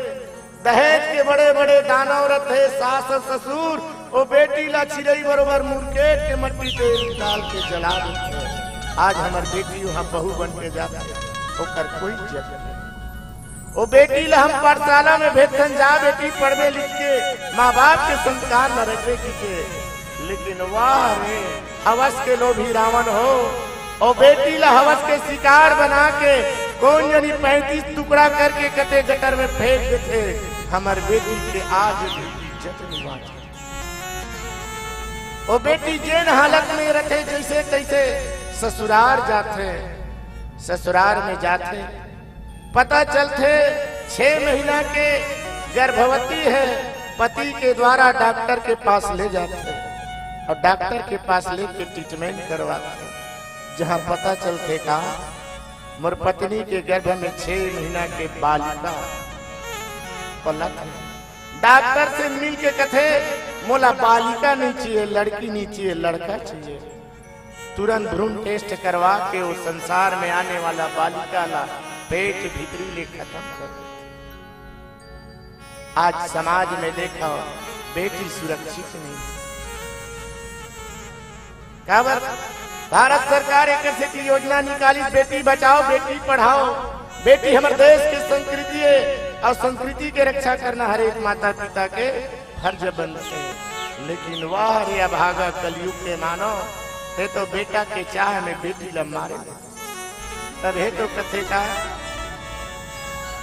दहेज के बड़े-बड़े दानव रथे, सास अउ ससुर, ओ बेटी ला चिरई बरोबर मुरकेट के मट्टी तेल डाल के जला देथे। आज हमर बेटी वहां बहू बन के जाथे, ओकर कोई इज्जत नहीं। ओ बेटी ला हम पाठशाला में भेजथन, जा बेटी पढ़बे लिख के, माँ बाप के संस्कार न रखबे की के। लेकिन वाह रे, हवस के लोभी रावण हो, ओ बेटी ला हवस के शिकार बना के कोन जनी पैंतीस टुकड़ा करके कते गटर में फेंक देथे। हमर बेटी के आज भी इज्जत नहीं बांचे। ओ बेटी जेन हालत में रथे, जैसे तैसे ससुरार जाथे, ससुरार में जाथे, पता चलथे छह महीना के गर्भवती है, पति के द्वारा डॉक्टर के पास ले जाथे अउ डॉक्टर के पास लेके ट्रीटमेंट करवाथे, जहां पता चलथे का मोर पत्नी के गर्भ में छह महीना के बालिका पलत है। डॉक्टर से मिल के कथे, "मोला बालिका नहीं चाहिए, लड़की नहीं चाहिए, लड़का चाहिए।" तुरंत भ्रूण टेस्ट करवा के वो संसार में आने वाला बालिका ला पेट भीतरी ले खत्म कर। आज समाज में देखो, बेटी सुरक्षित नहीं। काबर? भारत सरकार एक ऐसी योजना निकाली, बेटी बचाओ, बेटी पढ़ाओ। बेटी हमर देश के संस्कृति है अउ संस्कृति के रक्षा करना हर एक माता पिता के फर्ज बनथे। लेकिन वाह रे अभागा कलयुग के मानव, ते तो बेटा के चाह में बेटी ल मारे ले। तभे तो कथे का,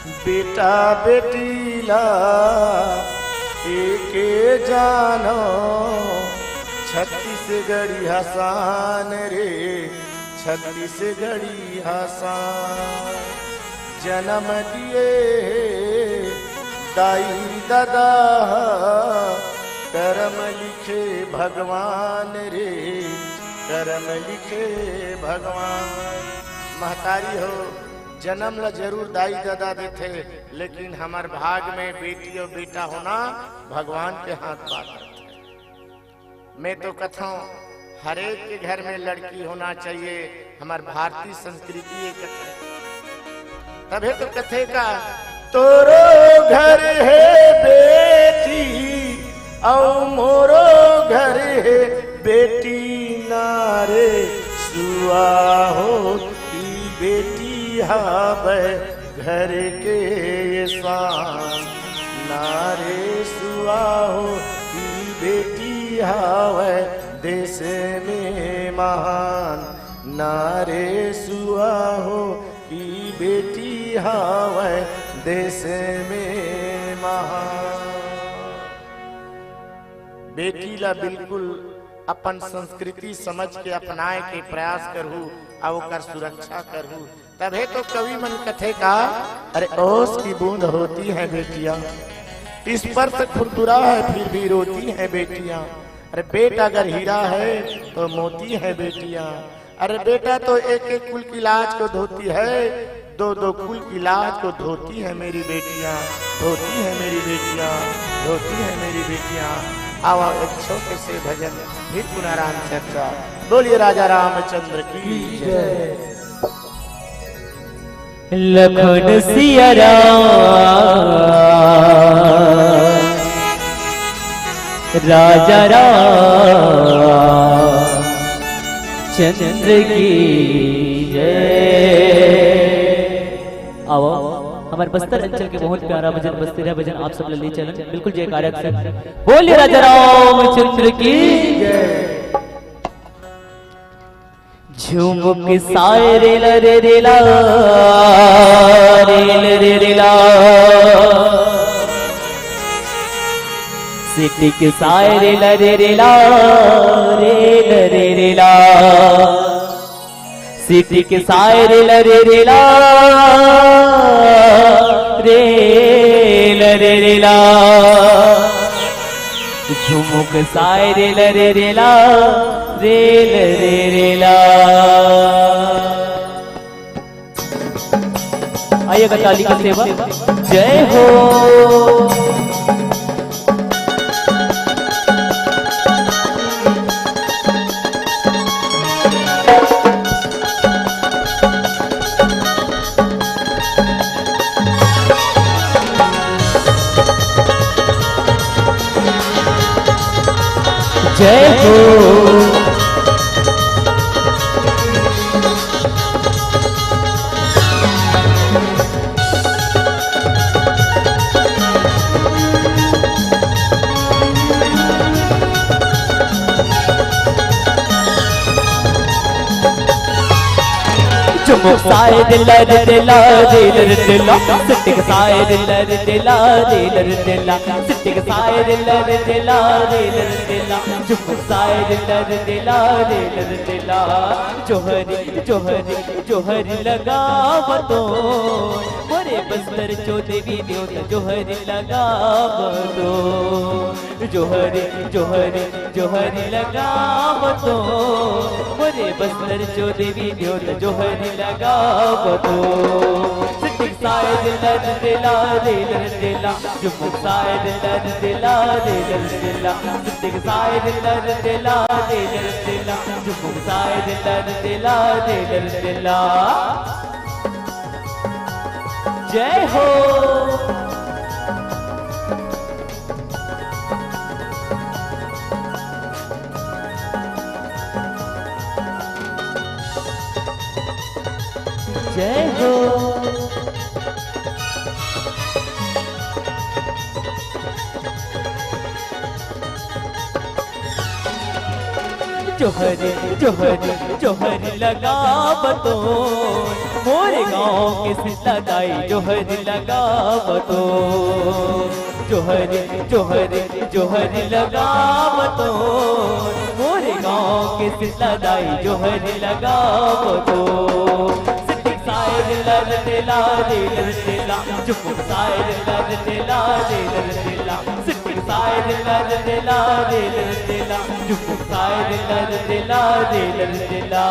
बेटा बेटी ला एके जानो, छत्तीसगढ़िया शान रे, छत्तीसगढ़िया शान। जनम दिए हे दाई ददा ह, करम लिखे भगवान रे, करम लिखे भगवान। महतारी हो, जनम ला जरूर दाई ददा देथे, लेकिन हमर भाग में बेटी अउ बेटा होना भगवान के हाथ बात रथे। मैं तो कथौं, हरेक के घर में लड़की होना चाहिए, हमर भारतीय संस्कृति ये कथे। तभे तो कथे का, तोरो घर हे बेटी, अउ मोरो घर हे बेटी, ना रे सुआ हो, ई बेटी हावय घर के ये शान। ना रे सुआ हो, ई बेटी हावय देश में महान। ना रे सुआ हो, ई बेटी हावय देश में महान। बेटी ला बिल्कुल अपन संस्कृति समझ के अपनाए के प्रयास करहू अउ ओकर सुरक्षा करहू। तभे तो कवि मन कथे का, अरे ओस की बूंद होती है बेटियां, स्पर्श खुरदुरा है फिर भी रोती है बेटियां। अरे बेटा अगर हीरा है तो मोती है बेटियां। अरे बेटा तो एक एक कुल की लाज को धोती है, दो दो कुल की लाज को धोती है मेरी बेटियां, धोती है मेरी बेटियां, धोती है मेरी बेटियां। आओ, आओ, एक छोटे से भजन, फिर पुनः राम चर्चा। बोलिए राजा रामचंद्र की जय। लखन सिया राम, राजा राम चंद्र की जय। आओ। हमर बस्तर अंचल के बहुत प्यारा भजन, बस्तेरिया भजन आप सब ला ले चलन। बिल्कुल जयकारा के संग। बोलिए राजा रामचंद्र की। झुमुक साय रे ला रे रे ला, रे ला रे रे ला। सिटिक साय रे ला रे रे ला, रे ला रे रे ला। सिटिक साय रे ला रे रे ला, रे ला रे रे ला। झुमुक साय रे ला रे रे ला, रे ला रे रे ला। आइएगा ताली का सेवा। जय हो। जय हो। चुमुक साय दिल रे दिला रे रे दिला, सिटिक साय दिल रे दिला रे रे दिला, सिटिक साय दिल रे दिला रे रे दिला, चुमुक साय दिल रे दिला रे रे दिला। जोहरी जोहरी जोहरी लगावतो, मोरे बस्तर चो देवी देवता जोहरी लगावतो। जोहरी जोहरी जोहरी लगावतो, मोरे बस्तर चो देवी देवता जोहरी लगावतो। सिटिक साय दिल रे दिला रे रे दिला, चुमुक साय दिल रे दिला रे रे दिला, सिटिक साय दिल रे दिला रे रे दिला, चुमुक साय दिल रे दिला रे रे दिला। जय हो। जय हो। जोहरी जोहरी जोहरी लगावतो, मोरे गाँव के शीतला दाई जोहरी लगावतो। जोहरी जोहरी जोहरी लगावतो, मोरे गाँव के शीतला दाई जोहरी लगावतो। सिटिक साय रे ला रे ला रे ला रे ला, चुमुक साय रे ला रे ला रे ला रे ला, सिटिक साय रे ला रे ला रे ला रे ला, चुमुक साय रे ला रे ला रे ला रे ला।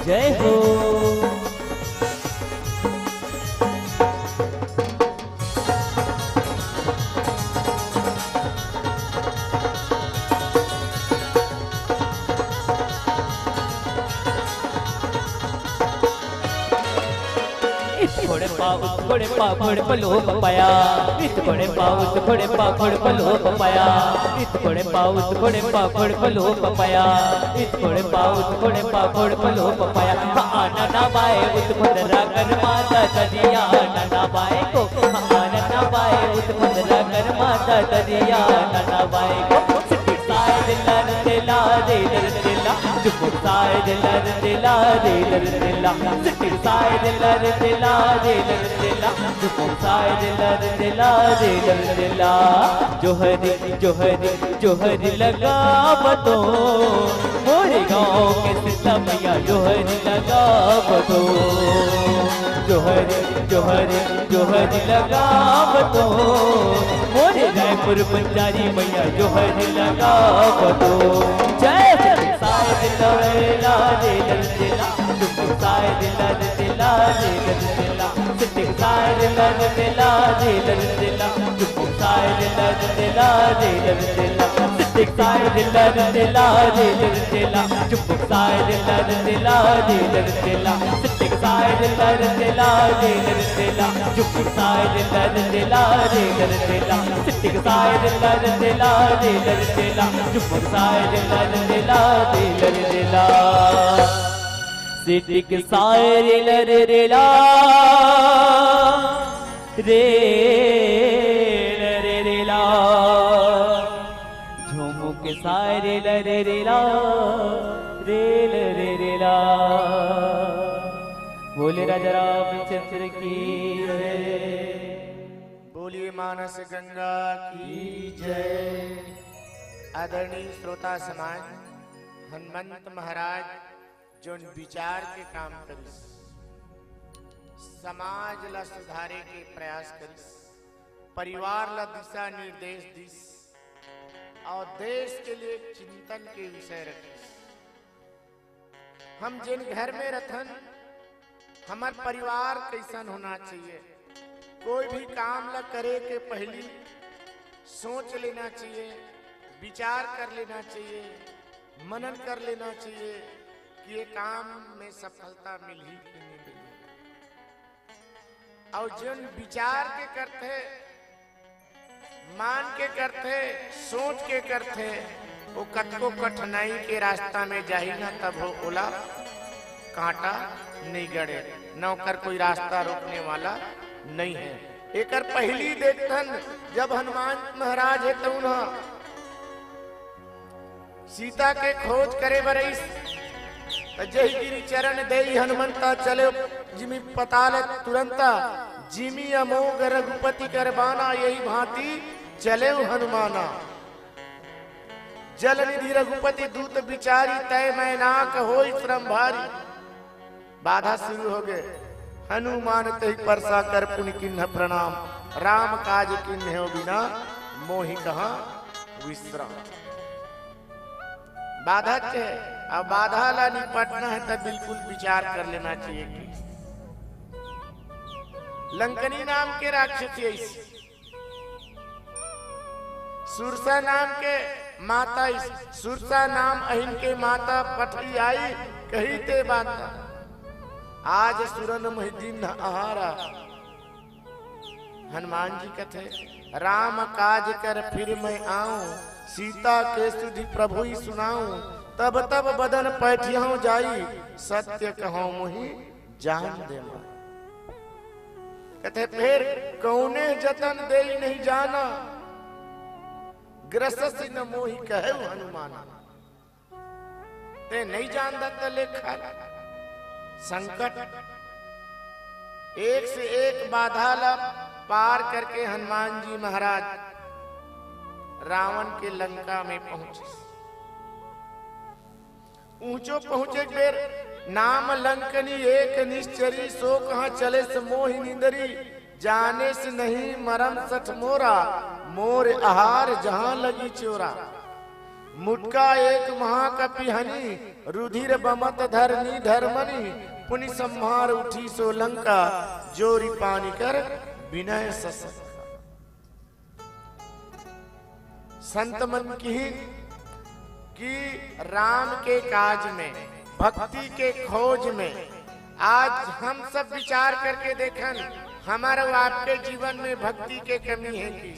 जय हो। इत घोड़े पा उत घोड़े पा घोड़े पलो पपाया। इत घोड़े पा उत घोड़े पा घोड़े पलो पपाया। इत घोड़े पा उत घोड़े पा घोड़े पलो पपाया। इत घोड़े पा उत घोड़े पा घोड़े पलो पपाया। आना ना बाए उत भद्रा कर माता तरिया, आना ना बाए को। आना ना बाए उत भद्रा कर माता तरिया, आना ना बाए को। सिटिक साय रे ला रे ला रे ला रे ला, चुमुक साय रे ला रे ला रे ला रे ला, सिटिक साय रे ला रे ला रे ला रे ला, चुमुक साय रे ला रे ला रे ला रे ला। जोहरी जोहरी जोहरी लगावतो, मोरे गाँव के शीतला मैया जोहरी लगावतो। जोहरी जोहरी जोहरी लगावतो, मोरे रायपुर पंजारी मैया जोहरी लगावतो। जय हो। साय दिल रे ला रे ला रे ला, चुमुक साय दिल रे ला रे ला रे ला, सिटिक साय दिल रे ला रे ला रे ला, चुमुक साय दिल रे ला रे ला रे ला। सिट्टिक साय दिल्ला रे दिल्ला रे रे दिल्ला, चुप्पुक साय दिल्ला रे दिल्ला रे रे दिल्ला, सिट्टिक साय दिल्ला रे दिल्ला रे रे दिल्ला, चुप्पुक साय दिल्ला रे दिल्ला रे रे दिल्ला, सिट्टिक साय दिल्ला रे दिल्ला रे रे दिल्ला, चुप्पुक साय दिल्ला रे दिल्ला रे रे दिल्ला। सिट्टिक साय दिल्ला रे दिल्ला, रे रे दिल्ला। झुमुक साय रे ल रे रे ला, रे ल रे रे ला। बोले राजा रामचंद्र की जय। बोलिए मानस गंगा की जय। आदरणीय श्रोता समाज, हनुमंत महाराज जोन विचार के काम करिस, समाज ला सुधारे के प्रयास करिस, परिवार ला दिशा निर्देश दिस, और देश के लिए चिंतन के विषय रखिस। हम जिन घर में रथन, हमर परिवार कैसन होना चाहिए, कोई भी काम ला करे के पहली सोच लेना चाहिए, विचार कर लेना चाहिए, मनन कर लेना चाहिए कि ये काम में सफलता मिलही कि नहीं मिलही। और जिन विचार के करथे, मान के करथे, सोच के करथे, वो कतको कठिनाई के रास्ता में जाही ना, तब हो ओला कांटा नहीं गड़े, न ओकर कोई रास्ता रोकने वाला नहीं है। एकर पहली देखथन, जब हनुमान महाराज हे तउन ह सीता के खोज करे बर अइस, त जही गिरि चरण देई हनुमंता, चले जिमि पताल तुरंता। जिमि अमोघ रघुपति कर बाना, यही भांति चले हनुमाना। जल निधि रघुपति दूत बिचारी, तय मैं नाक होई श्रम भारी। बाधा शुरू हो गए। हनुमान तहि परसा कर पुनि किन्ह प्रणाम, राम काज किन्ह हो बिना मोहि कहाँ विश्राम। बाधा च है, अब बाधा ला निपटना है तो बिल्कुल विचार कर लेना चाहिए कि लंकनी नाम के राक्षसी ऐसी सुरसा नाम के माता, सुरसा नाम अहिन के माता पठई आई, कही ते बाता। आज सुरन महि दिन आहारा। हनुमान जी कथे, राम काज कर फिर मैं आऊं, सीता के सुधि प्रभु ही सुनाऊं, तब तब बदन पैठियाऊं जाई, सत्य कहो मुही जान दे माई। कथे, फिर कौने जतन देई नहीं जाना, ग्रससि न मोहि कहेउ हनुमाना। ते नहीं जानता त लेखा संकट, एक से एक बाधा ला पार करके हनुमान जी महाराज रावण के लंका में पहुंचे। ऊंचो पहुंचे बेर नाम लंकनी एक निश्चरी, सो कहाँ चले से मोहि निंदरी। जाने से नहीं मरम सठ मोरा, मोर आहार जहाँ लगी चोरा। मुटका एक महाकपि हनी, रुधिर बमत धरनी धरमनी। पुनि संहार उठी सो लंका, जोरि पानि कर बिनय ससंका। संत मन किहिन कि राम के काज में, भक्ति के खोज में आज हम सब विचार करके देखन, हमार अउ आपके जीवन में भक्ति के कमी है कि?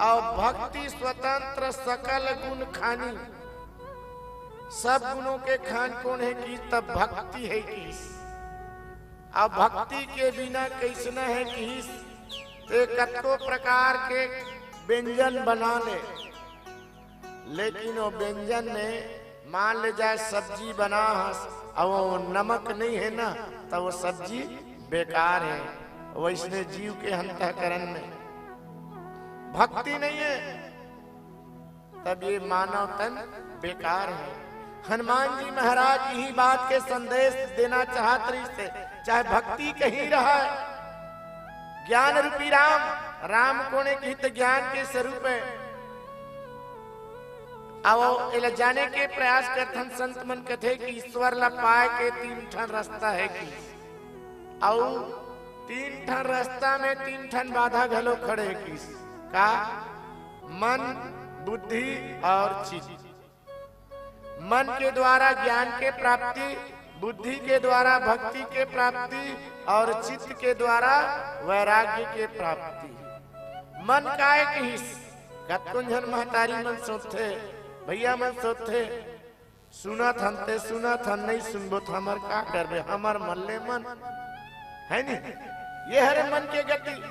और भक्ति स्वतंत्र सकल गुण खानी, सब गुणों के खान कौन है कि? तब भक्ति है कि? अब भक्ति के बिना कैसना है कि ते कतको प्रकार के व्यंजन बना ले, लेकिन वो व्यंजन में मान ले जाए सब्जी बना हस, अब वो नमक नहीं है ना, तो वो सब्जी बेकार है। वैसने जीव के अंतःकरण में भक्ति नहीं है, तब ये मानव तन बेकार है। हनुमान जी महाराज यही बात के संदेश देना चाहत रहिस हे, चाहे भक्ति कहीं रहा, ज्ञान रूपी राम, राम कोने की तो ज्ञान के स्वरूप है। अब एला जाने के प्रयास करथन, संत मन कथे कि ईश्वर ला पाए के तीन ठन रास्ता है कि, अउ तीन ठन रास्ता में तीन ठन बाधा घलो खड़े किस का? मन, बुद्धि और चित्त। मन के द्वारा ज्ञान के प्राप्ति, बुद्धि के द्वारा भक्ति के प्राप्ति और चित्त के द्वारा वैराग्य के प्राप्ति। मन काय किहिस? कतकोन झन महतारी मन सोचथे, भैया मन सोचथे, सुनत हन ते सुनत हन, नहीं सुनबो त हमर का करबे, हमर मन ले मन, है नी? ये हरे मन के गति।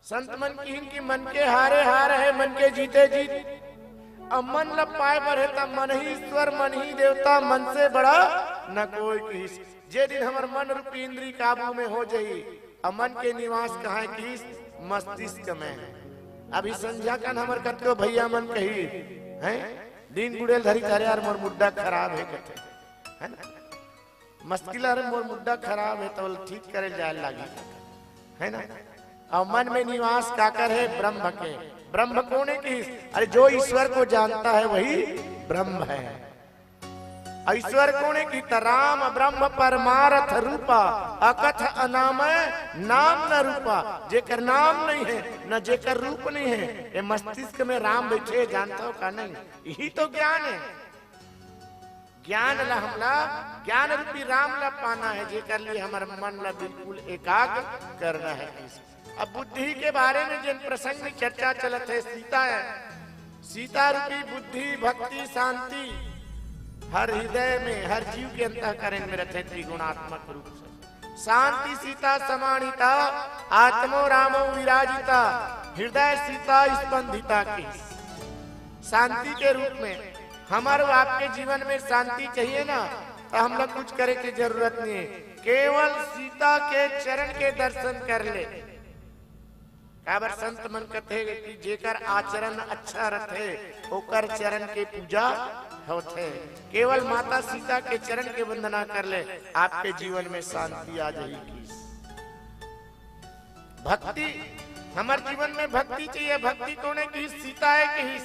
संत मन किहिन कि मन के हारे हार है, मन के जीते जीत। अब मन ल पाए बर हे त मन ही ईश्वर, मन ही देवता, मन से बड़ा न कोई किहिस। जे दिन हमर मन रूपी इंद्री काबू में हो जाई, अब मन के निवास कहाँ किहिस? मस्तिष्क में। अभी संझा कन हमर कतको भैया मन कही, हैं, दिन बुड़ेल धरी, "अरे यार, मोर मुड्डा खराब है," कथे, है ना? मस्किला, "अरे, मोर मुड्डा खराब है," तो ठीक करे जाए लागी, है ना? और मन में निवास काकर है? ब्रह्म के। ब्रह्म कोने की? अरे, जो ईश्वर को जानता है, वही ब्रह्म है। और ईश्वर कोने की? त राम ब्रह्म परमारथ रूपा, अकथ अनामय नाम न रूपा। जेकर नाम नहीं है, न जेकर रूप नहीं है, ये मस्तिष्क में राम बैठे, जानता हो का नहीं? यही तो ज्ञान है। ज्ञान ला हमला, ज्ञान रूपी राम ला पाना है, जेकर लिए हमर मन ला बिल्कुल एकाग्र करना है। अब बुद्धि के बारे में जिन प्रसंग में चर्चा चलत है, सीता है, सीता रूपी बुद्धि, भक्ति, शांति हर हृदय में, हर जीव के अंतःकरण में रथे त्रिगुणात्मक रूप से। शांति सीता समाहिता, आत्मो रामो विराजिता, हृदय सीता स्पंदिता की। शांति के रूप में हमर अउ आपके जीवन में शांति चाहिए ना, तो हम लोग कुछ करे के जरूरत नहीं है, केवल सीता के चरण के दर्शन कर ले। काबर संत मन कथे कि जेकर आचरण अच्छा रथे, ओकर चरण के पूजा होथे। केवल माता सीता के चरण के वंदना कर ले, आपके जीवन में शांति आ जाही। भक्ति, हमर जीवन में भक्ति चाहिए। भक्ति कोने किहिस? सीता है किहिस?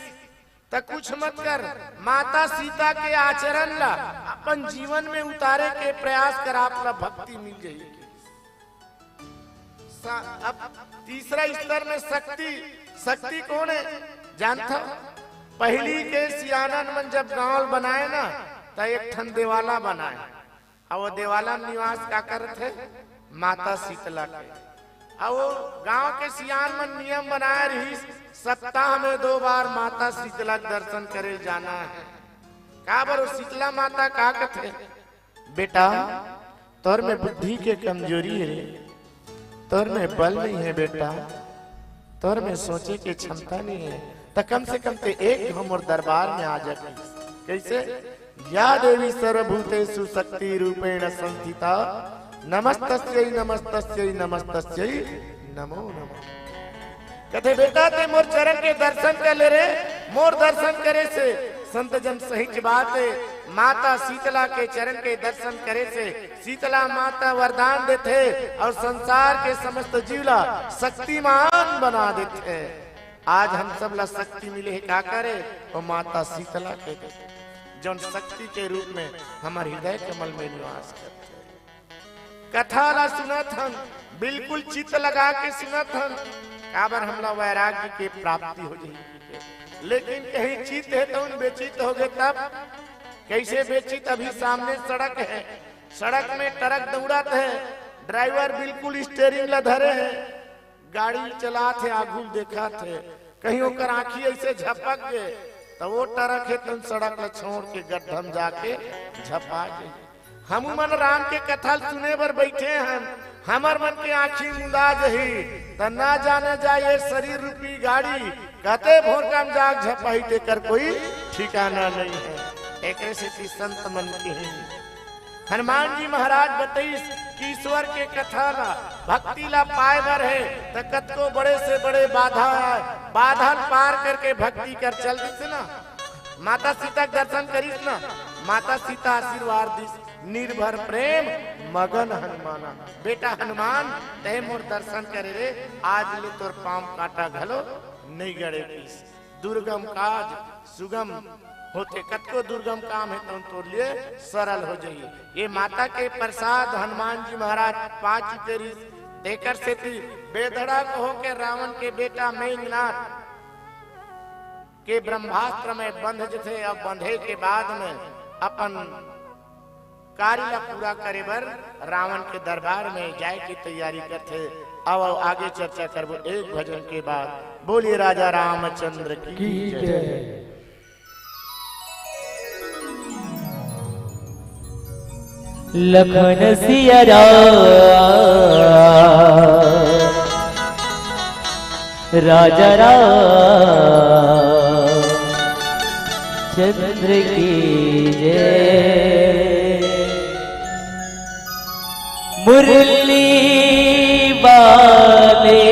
त कुछ मत कर, माता सीता के आचरण ला अपन जीवन में उतारे के प्रयास कर, आप ला भक्ति मिल जाही। सा-, अब तीसरा स्तर में शक्ति। शक्ति कोन है, जानथव? पहिली के सियानन मन जब गांव बनाए ना, त एक ठन देवाला बनाए, अउ वो देवाला में निवास का करत हे? माता शीतला के। अउ वो गांव के सियान मन नियम बनाए रहिस, सप्ताह में दो बार माता शीतला के दर्शन करे जाना है। काबर वो शीतला माता का कथे? बेटा, तोर में बुद्धि के कमजोरी है रे, तोर में बल नहीं है बेटा, तोर में सोचे के क्षमता नहीं है, त कम से कम ते एक घो मोर दरबार में आ जा। कैसे? या देवी सर्वभूतेषु शक्ति रूपेण संस्थिता, नमस्तस्यै, नमस्तस्यै, नमस्तस्यै नमो नमः। कथे, बेटा, ते मोर चरण के दर्शन कर ले रे। मोर दर्शन करे से, संत जन, सहीच बात है, माता शीतला के चरण के दर्शन करे से शीतला माता वरदान देथे अउ संसार के समस्त जीव ला शक्तिमान बना देथे। आज हम सब ला शक्ति मिले हे, का करे? वो माता शीतला के, जौन शक्ति के रूप में हमर हृदय कमल में निवास करथे। कथा ला सुनत हन, बिल्कुल चित्त लगा के सुनत हन, काबर हमला वैराग्य के प्राप्ति हो जाही। लेकिन कहीं चित्त है तो उन बेचित्त हो गए तब? कैसे बेचित्त? अभी सामने सड़क है, सड़क में ट्रक दौड़त है, ड्राइवर बिल्कुल स्टीयरिंग ला धरे है, गाड़ी चलात हे, आगू ल देखत हे, कहीं ओकर आँखी ऐसे झपक गे, त वो ट्रक हे तन सड़क ल छोड़ के गड्ढा म जाके झपा गे। हमू मन राम के कथा ल सुने बर बैठे हन, हमर मन के आँखी मुंदा जही, त ना जाने जा ये शरीर रूपी गाड़ी कते भोरका म जाके झपाही, तेकर कोई ठिकाना नहीं है। एकरे सेती संत मन किहिन, हनुमान जी महाराज बतइस कि ईश्वर के कथा ला, भक्ति ला पाए बर हे, त कतको बड़े से बड़े बाधा आए, बाधा ल पार करके भक्ति कर चल दिस ना। माता सीता के दर्शन करिस ना, माता सीता आशीर्वाद दिस, "निर्भर प्रेम मगन हनुमाना।" बेटा हनुमान, तैं मोर दर्शन करे रे, आज ले तोर पाँव कांटा घलो नइ गड़े किस। दुर्गम काज सुगम होथे, कतको दुर्गम काम हे तौन तोर लिए सरल हो जाही। ये माता के प्रसाद हनुमान जी महाराज पा चुके रहिस, तेकर सेती बेधड़क होके रावण के बेटा मेघनाथ के ब्रह्मास्त्र में बंध जथे। अब बंधे के बाद में अपन कार्य ला पूरा करे बर रावण के दरबार में जाए के तैयारी करथे। अब आगे चर्चा करबो एक भजन के बाद। बोलिए राजा रामचंद्र की जय। लखन सिया राम, राजा राम चंद्र की जय। मुरली वाले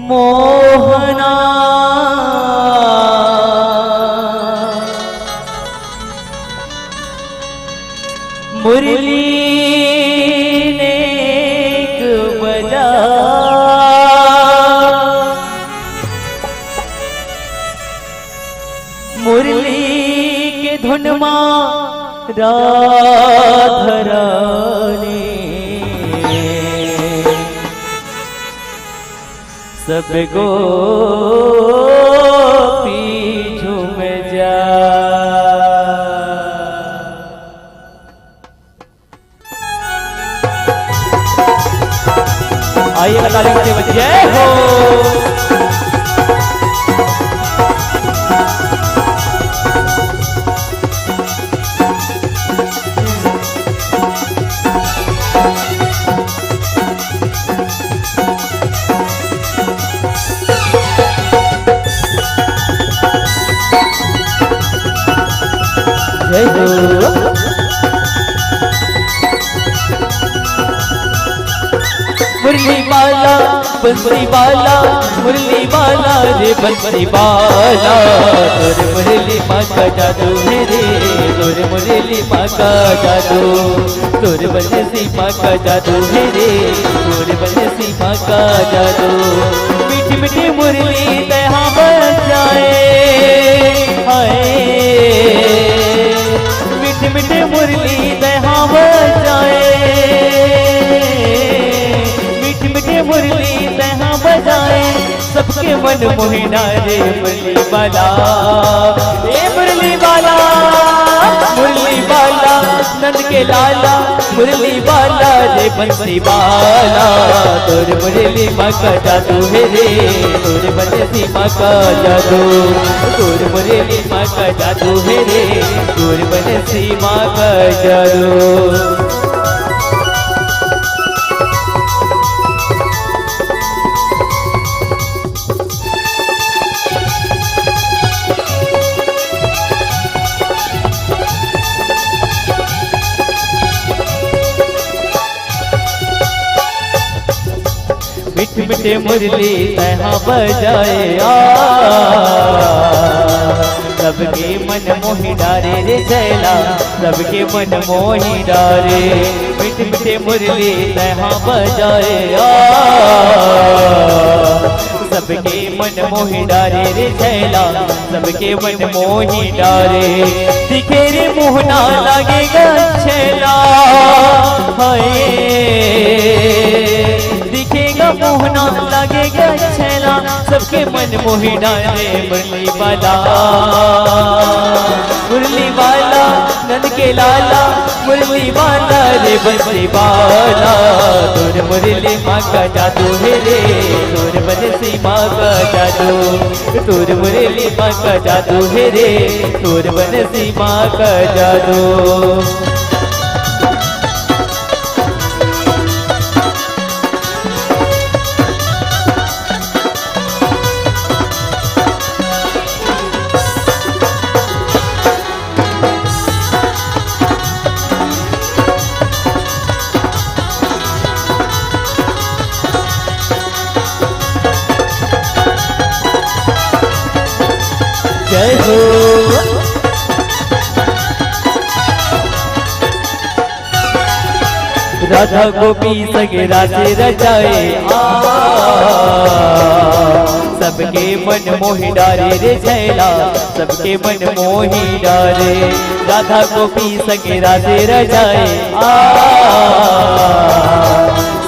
मोहना, मुरली नेक बजा। मुरली के धुन मा राधा रानी सब गोपी झूम जा। आइए, ताली बजाइए, जय हो। जय हो। मुरली वाला, बंसी वाला, मुरली वाला रे बंसी वाला, तोर मुरली मा का जादू है रे, तोर मुरली मा का जादू, तोर बंसी मा का जादू है रे, तोर बंसी मा का जादू। मीठी मीठी मुरली तैहा बजाए, हाय। मीठी मीठी मुरली तैहा बजाए, मीठी मीठी मुरली तैहा बजाए, सबके मन मोहिना रे मुरली वाला। ए मुरली वाला, मुरली वाला, नंद के लाला, मुरली वाला रे बंसी वाला, तोर मुरली मा का जादू है रे, तोर बंसी मा का जादू, तोर मुरली मा का जादू है रे, तोर बंसी मा का जादू। मिठ मिठे मुरली तैहा बजाए आ, सबके मन मोहि डारे रे छैला, सबके मन मोहि डारे। मिठ मिठे मुरली तैहा बजाए आ, सबके मन मोहि डारे रे छैला, सबके मन मोहि डारे। दिखे रे मोहना लागे ग छैला, हाय। दिखे ग मोहना लागे ग छैला, सबके मन मोहि डारे। मुरली वाला, मुरली वाला, नंद के लाला, मुरली वाला रे बंसी वाला, तोर मुरली मा का जादू है रे, तोर बंसी मा का जादू, तोर मुरली मा का जादू है रे, तोर बंसी मा का जादू। जय हो। राधा गोपी संग रास रचाए आ, सबके मन मोहि डारे रे छैला, सबके मन मोहि डारे। राधा गोपी संग रास रचाए आ,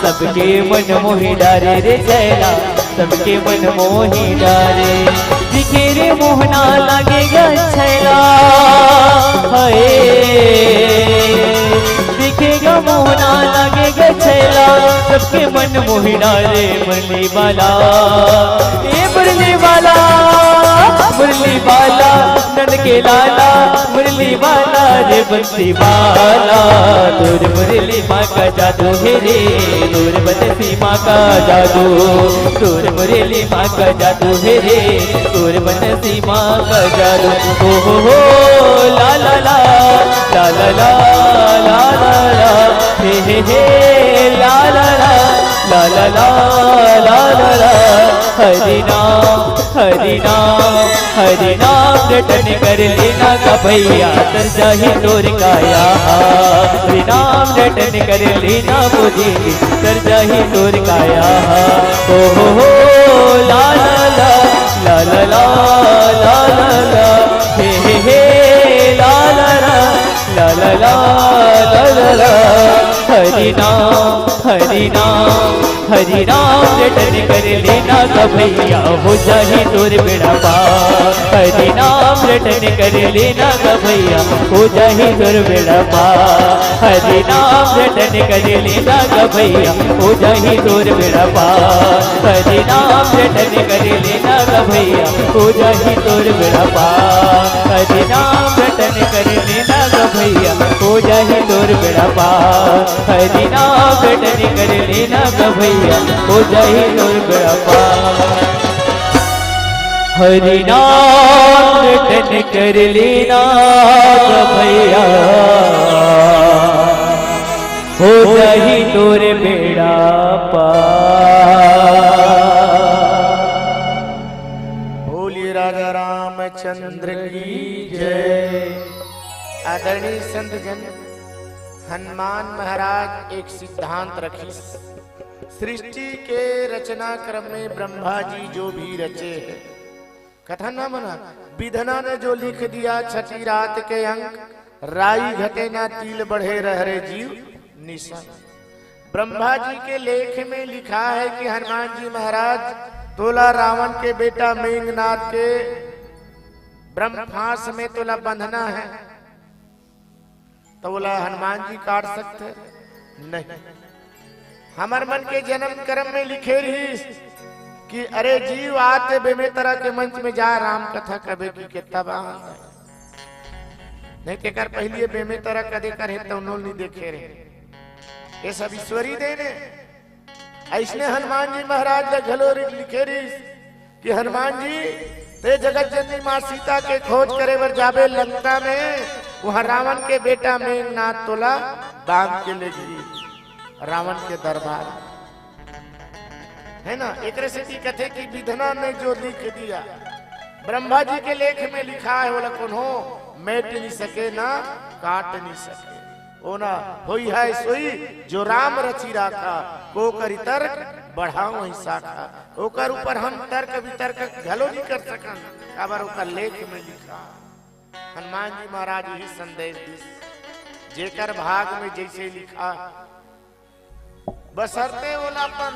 सबके मन मोहि डारे रे छैला, सबके मन मोही डारे। दिखे रे मोहना लागे गा छैला, हाय। दिखे गा मोहना लागे गा छैला, सबके मन मोही डारे। मुरली वाला, ए मुरली वाला, मुरली वाला, नंद के लाला, मुरली वाला रे बंसी वाला। तोर मुरली माँ का जादू हे रे, तोर बंसी माँ का जादू। तोर मुरली माँ का जादू हे रे, तोर बंसी माँ का जादू। ओ हो हो, ला ला ला, ला ला ला, ला ला ला, हे हे हे, ला ला ला, ला ला ला, ला ला ला। हरि नाम, हरि नाम, हरि नाम रटन कर लेना गा भैया, तर जाही तोर काया। हरि नाम रटन कर लेना मोदी, तर जाही तोर काया। ओ हो हो, ला ला ला, ला ला ला, ला ला ला, हे हे हे, ला ला ला, ला ला ला, ला ला ला। हरि नाम, हरि नाम, हरि नाम रटन कर लेना गा भैया, हो जाही तोर बेड़ा पार। हरि नाम रटन कर लेना गा भैया, हो जाही तोर बेड़ा पार। हरि नाम रटन कर लेना गा भैया, हो जाही तोर बेड़ा पार। हरि नाम रटन कर लेना गा भैया, हो जाही तोर बेड़ा पार। हरि नाम रटन कर लेना गा भैया, हो जाही तोर बेड़ा पार। हरि नाम रटन कर लेना गा भैया, हो जाही तोर बेड़ा पार। हरि नाम रटन कर लेना गा भैया, हो जाही तोर बेड़ा पार। बोलिए राजा रामचंद्र की जय। आदरणीय संत जन, हनुमान महाराज एक सिद्धांत रखिस। सृष्टि के रचना क्रम में ब्रह्मा जी जो भी रचे हैं, कथा ना मना, विधना ने जो लिख दिया छठी रात के अंक, राई घटे ना तिल बढ़े रह रे जीव निशंक। ब्रह्मा जी के लेख में लिखा है कि हनुमान जी महाराज, तोला रावण के बेटा मेघनाथ के ब्रह्मास्त्र में तोला बंधना है, तो बोला हनुमान जी काट सकते हैं? नहीं। हमर मन के जन्म कर्म में लिखे रहिस कि अरे जीव आते बेमेतरा के मंच में जा राम कथा कबे की के तब आ। नहीं तेकर पहले बेमेतरा कदे करे तो उन्होंने नहीं देखे रहे। ये सब ईश्वरी देन हे। अइसने हनुमान जी महाराज ला घलो लिखे रहिस कि हनुमान जी, ते जगत जननी माँ सीता के खोज करे बर जाबे लंका में, वहाँ रावण के बेटा मेघनाथ तोला बांध के लेगही रावण के दरबार, है ना। एकरे सेती कथे कि विधना ने जो लिख दिया, ब्रह्मा जी के लेख में लिखा है, ओला कोनो मेट नहीं सके ना काट नहीं सके। ओ ना होई है सोई जो राम रचि राखा, को करि तर्क बढ़ावहीं शाखा। ओकर ऊपर हम तर्क वितर्क घलो नहीं कर सकन, काबर ओकर लेख में लिखा। हनुमान जी महाराज यही संदेश दिस, जेकर भाग में जैसे लिखा, बशर्ते ओला अपन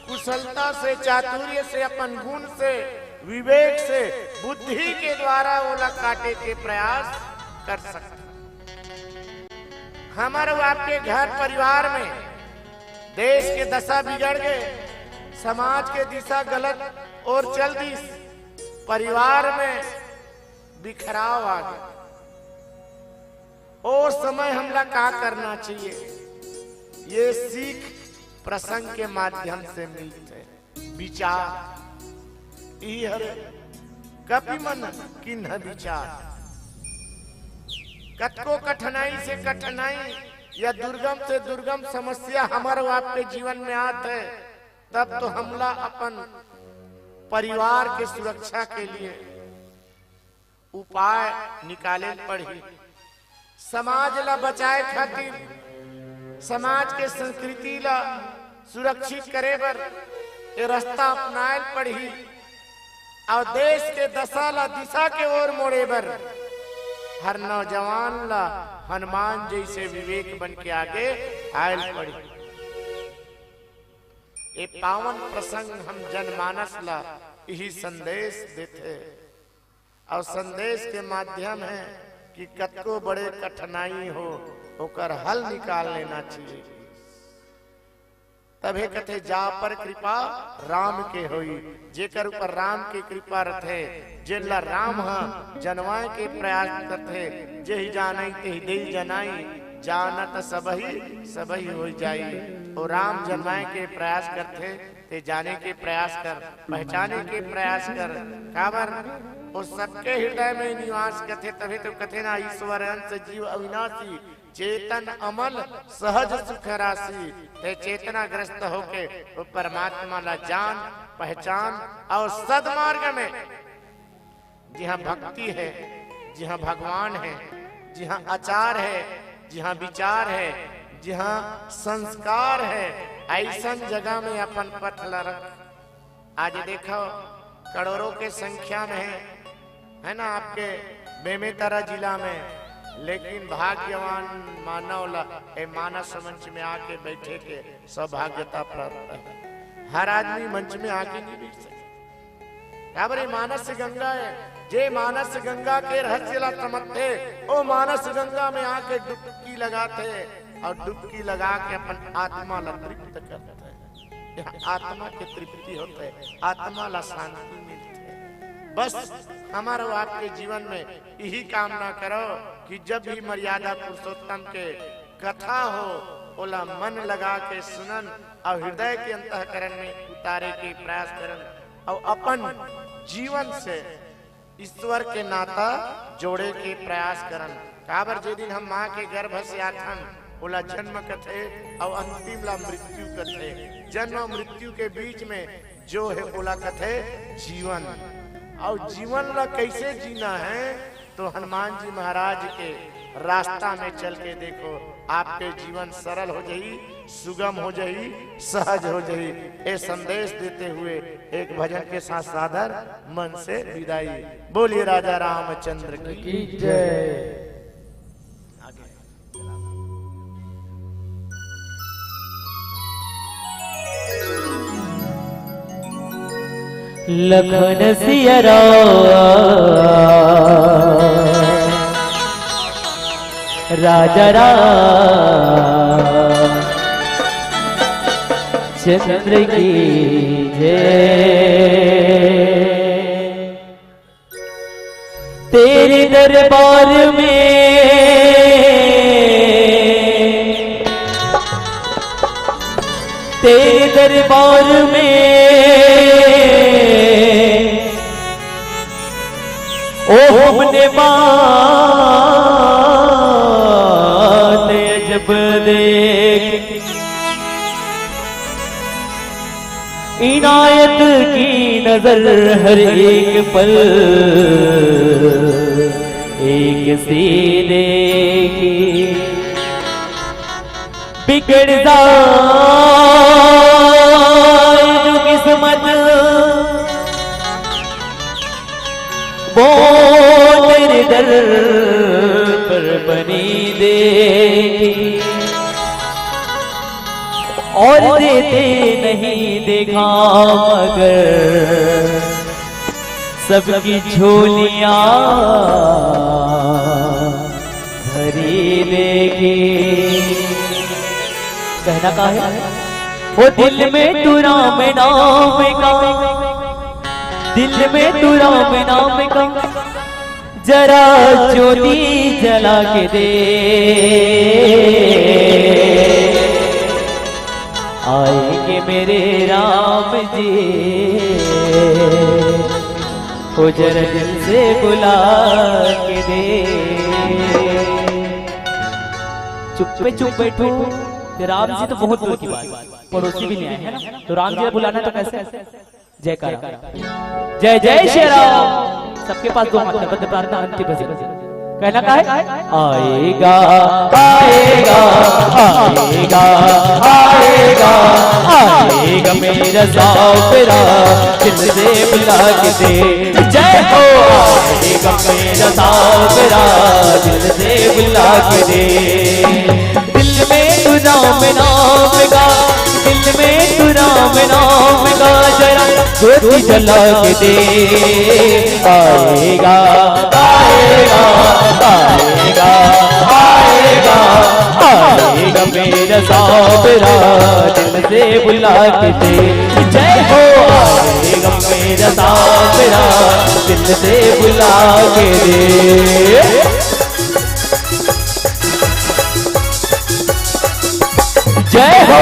कुशलता से, चातुर्य से, अपन गुण से, विवेक से, बुद्धि के द्वारा ओला काटे के प्रयास कर सकता। हमर अउ आपके घर परिवार में देश के दशा बिगड़ गए, समाज के दिशा गलत ओर चल दिस, परिवार में बिखराव आ गए। ओ समय हमला का करना चाहिए, ये सीख प्रसंग के माध्यम से मिलथे। विचार, ई हरे कवि मन किन्ह विचार। कतको कठिनाई से कठिनाई या दुर्गम से दुर्गम समस्या हमर अउ आपके जीवन में आत है, तब तो हमला अपन परिवार के सुरक्षा के लिए उपाय निकाले ल पड़ही। समाज ला बचाए खातिर, समाज के संस्कृति ला सुरक्षित करे बर ये रास्ता अपनाए ल पड़ही। अउ देश के दशा ला दिशा के ओर मोड़े बर हर नौजवान ला हनुमान जैसे विवेक बन के आगे आए ल पड़ही। ए पावन प्रसंग हम जनमानस ला इही संदेश देथे, अउ संदेश के माध्यम हे कि कतको बड़े कठिनाई हो, ओकर हल निकाल लेना चाहिए। तभे कथे, "जा पर कृपा राम के होई।" जेकर ऊपर राम के कृपा रथे, जेन ला राम ह जनवाए के प्रयास करथे, "जेहि जानई तेहि देई जनाई, जानत सबही सबही होई जाई।" ओ राम जनवाए के प्रयास करथे, ते जाने के प्रयास कर, पहचाने के प्रयास कर। काबर? ओ सबके हृदय में निवास करथे, तभे तो कथे ना, "ईश्वर अंश जीव अविनाशी, चेतन अमल सहज सुख राशि।" ते चेतनाग्रस्त होके ओ परमात्मा ला जान, पहचान अउ सदमार्ग में जिहाँ भक्ति हे, जिहाँ भगवान हे, जिहाँ आचार हे, जिहाँ विचार हे, जिहाँ संस्कार हे, अइसन जगह में अपन पथ ला रख। आज देखो, करोड़ों के संख्या में हे, हे ना, आपके बेमेतरा जिला में, लेकिन भाग्यवान मानव ला ए मानस मंच में आके बैठे के सौभाग्यता प्राप्त हे। हर आदमी मंच में आके नहीं बैठ सके। काबर ए मानस गंगा हे, जे मानस गंगा के रहस्य ला समझथे, ओ मानस गंगा में आके डुबकी लगाथे अउ डुबकी लगा के अपन आत्मा ला तृप्त करथे। यहाँ आत्मा के तृप्ति होथे, आत्मा ला शांति मिलथे। बस हमर अउ आपके जीवन में इही कामना करो कि जब भी मर्यादा पुरुषोत्तम के कथा हो, ओला मन लगा के सुनन अउ हृदय के अंतःकरण में उतारे के प्रयास करन अउ अपन जीवन से ईश्वर के नाता जोड़े के प्रयास करन। काबर, जे दिन हम माँ के गर्भ से आथन, ओला जन्म कथे अउ अंतिम ला मृत्यु कथे। जन्म अउ मृत्यु के बीच में जो हे, ओला कथे जीवन। अउ जीवन ला कैसे जीना हे, तो हनुमान जी महाराज के रास्ता में चल के देखो, आपके जीवन सरल हो जाई, सुगम हो जाई, सहज हो जाई। ए संदेश देते हुए एक भजन के साथ सादर मन से विदाई। बोलिए राजा रामचंद्र की। की जय। लखन सिया राम, राजा राम चंद्र की जय। तेरे दरबार में, तेरे दरबार में, ओ हमने बात अजब देख। इनायत की नजर हर एक पल एक सी देखी। बिगड़ जाए जो किस्मत, वो तेरे दर पर बनी देखी। और देते नहीं देखा मगर सबकी झोलियां भरी देखी। कहना का है? वो दिल में तू राम नाम का, दिल में तू राम नाम का, जरा ज्योति जला के दे। आएंगे मेरे राम जी, ओ जरा दिल से बुला के दे। चुप्पे चुप बैठो, राम जी तो बहुत दूर की बात, पड़ोसी भी नहीं आए, है ना? तो राम जी को बुलाना तो कैसे? जयकारा। जय जय श्री राम। सबके पास दो हाथ है, बद्ध प्रार्थना, अंतिम भजन। कहना का है? आएगा, आएगा, आएगा, आएगा, आएगा मेरा सांवरा, दिल से बुला के दे। जय हो। आएगा मेरा सांवरा, दिल से बुला के दे। दिल में तू नाम नाम का, दिल में तू राम नाम का, जरा ज्योति जला के दे। आएगा, आएगा, आएगा, आएगा, आएगा मेरा सावरा, दिल से बुला के दे। जय हो। आएगा मेरा सावरा, दिल से बुला के दे। जय हो।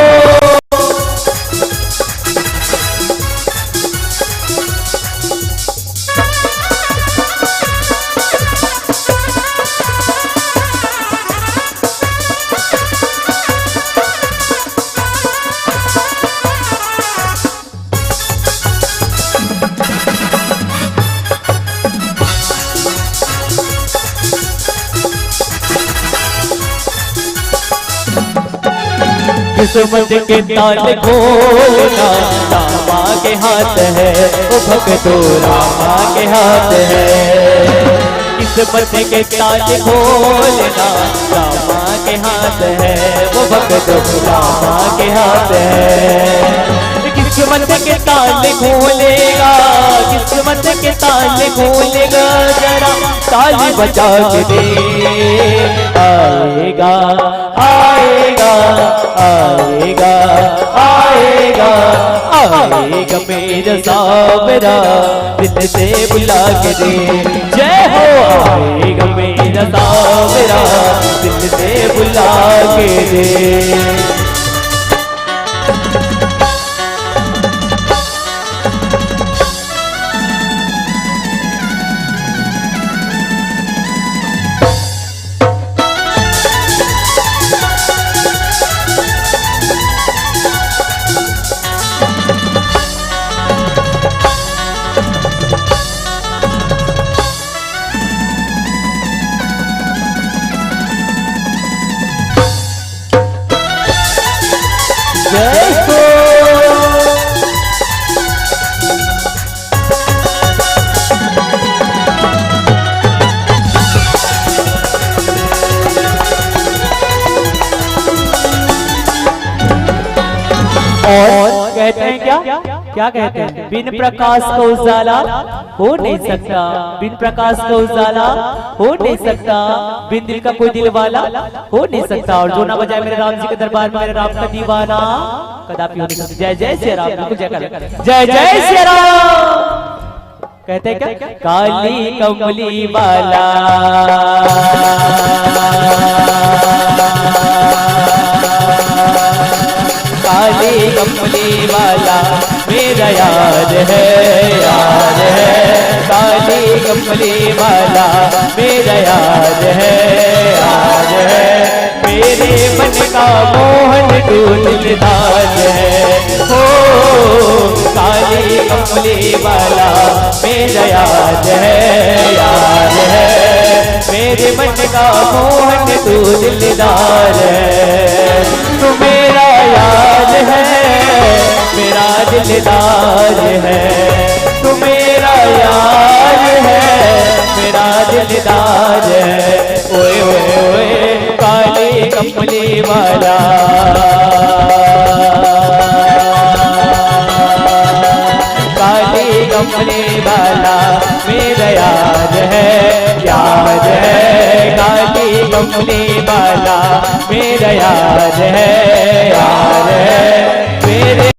किस्मत के ताल खोलना रामा के हाथ है, ओ भक्तो, रामा के हाथ है। किस्मत के ताल खोलना रामा के हाथ है, वो भक्तो, रामा के हाथ है। किस्मत के ताल खोलेगा, किस्मत के ताल खोलेगा, जरा ताली बजा के दे। आएगा, आएगा, आएगा, आएगा, आएगा मेरा सावरा, दिल से बुला के दे। जय हो। आएगा मेरा सावरा, दिल से बुला के दे। जय हो। और कहते हैं क्या, क्या कहते हैं? बिन प्रकाश का उजाला हो नहीं सकता, बिन प्रकाश का उजाला हो नहीं सकता, बिन दिल का कोई दिल वाला हो नहीं सकता। और जो ना बजाए मेरे राम जी के दरबार में, मेरे राम का दीवाना कदापि हो नहीं सकता। जय जय श्री राम, बिल्कुल जय कर, जय जय श्री राम। कहते हैं क्या? काली कमली वाला, काली कमली वाला मेरा यार है, यार है। काली कमली वाला मेरा यार है, यार है। मेरे मन का मोहन तू दिलदार है। हो, काली कमली वाला मेरा यार है, यार है। मेरे मन का मोहन तू दिलदार है। तू मेरा यार है, मेरा दिलदार है। तू मेरा यार है, मेरा दिलदार है। ओए, ओए, ओए, काली कमली वाला, काली कमली वाला मेरा यार है, यार है। काली कमली वाला मेरा यार है, यार है। मेरे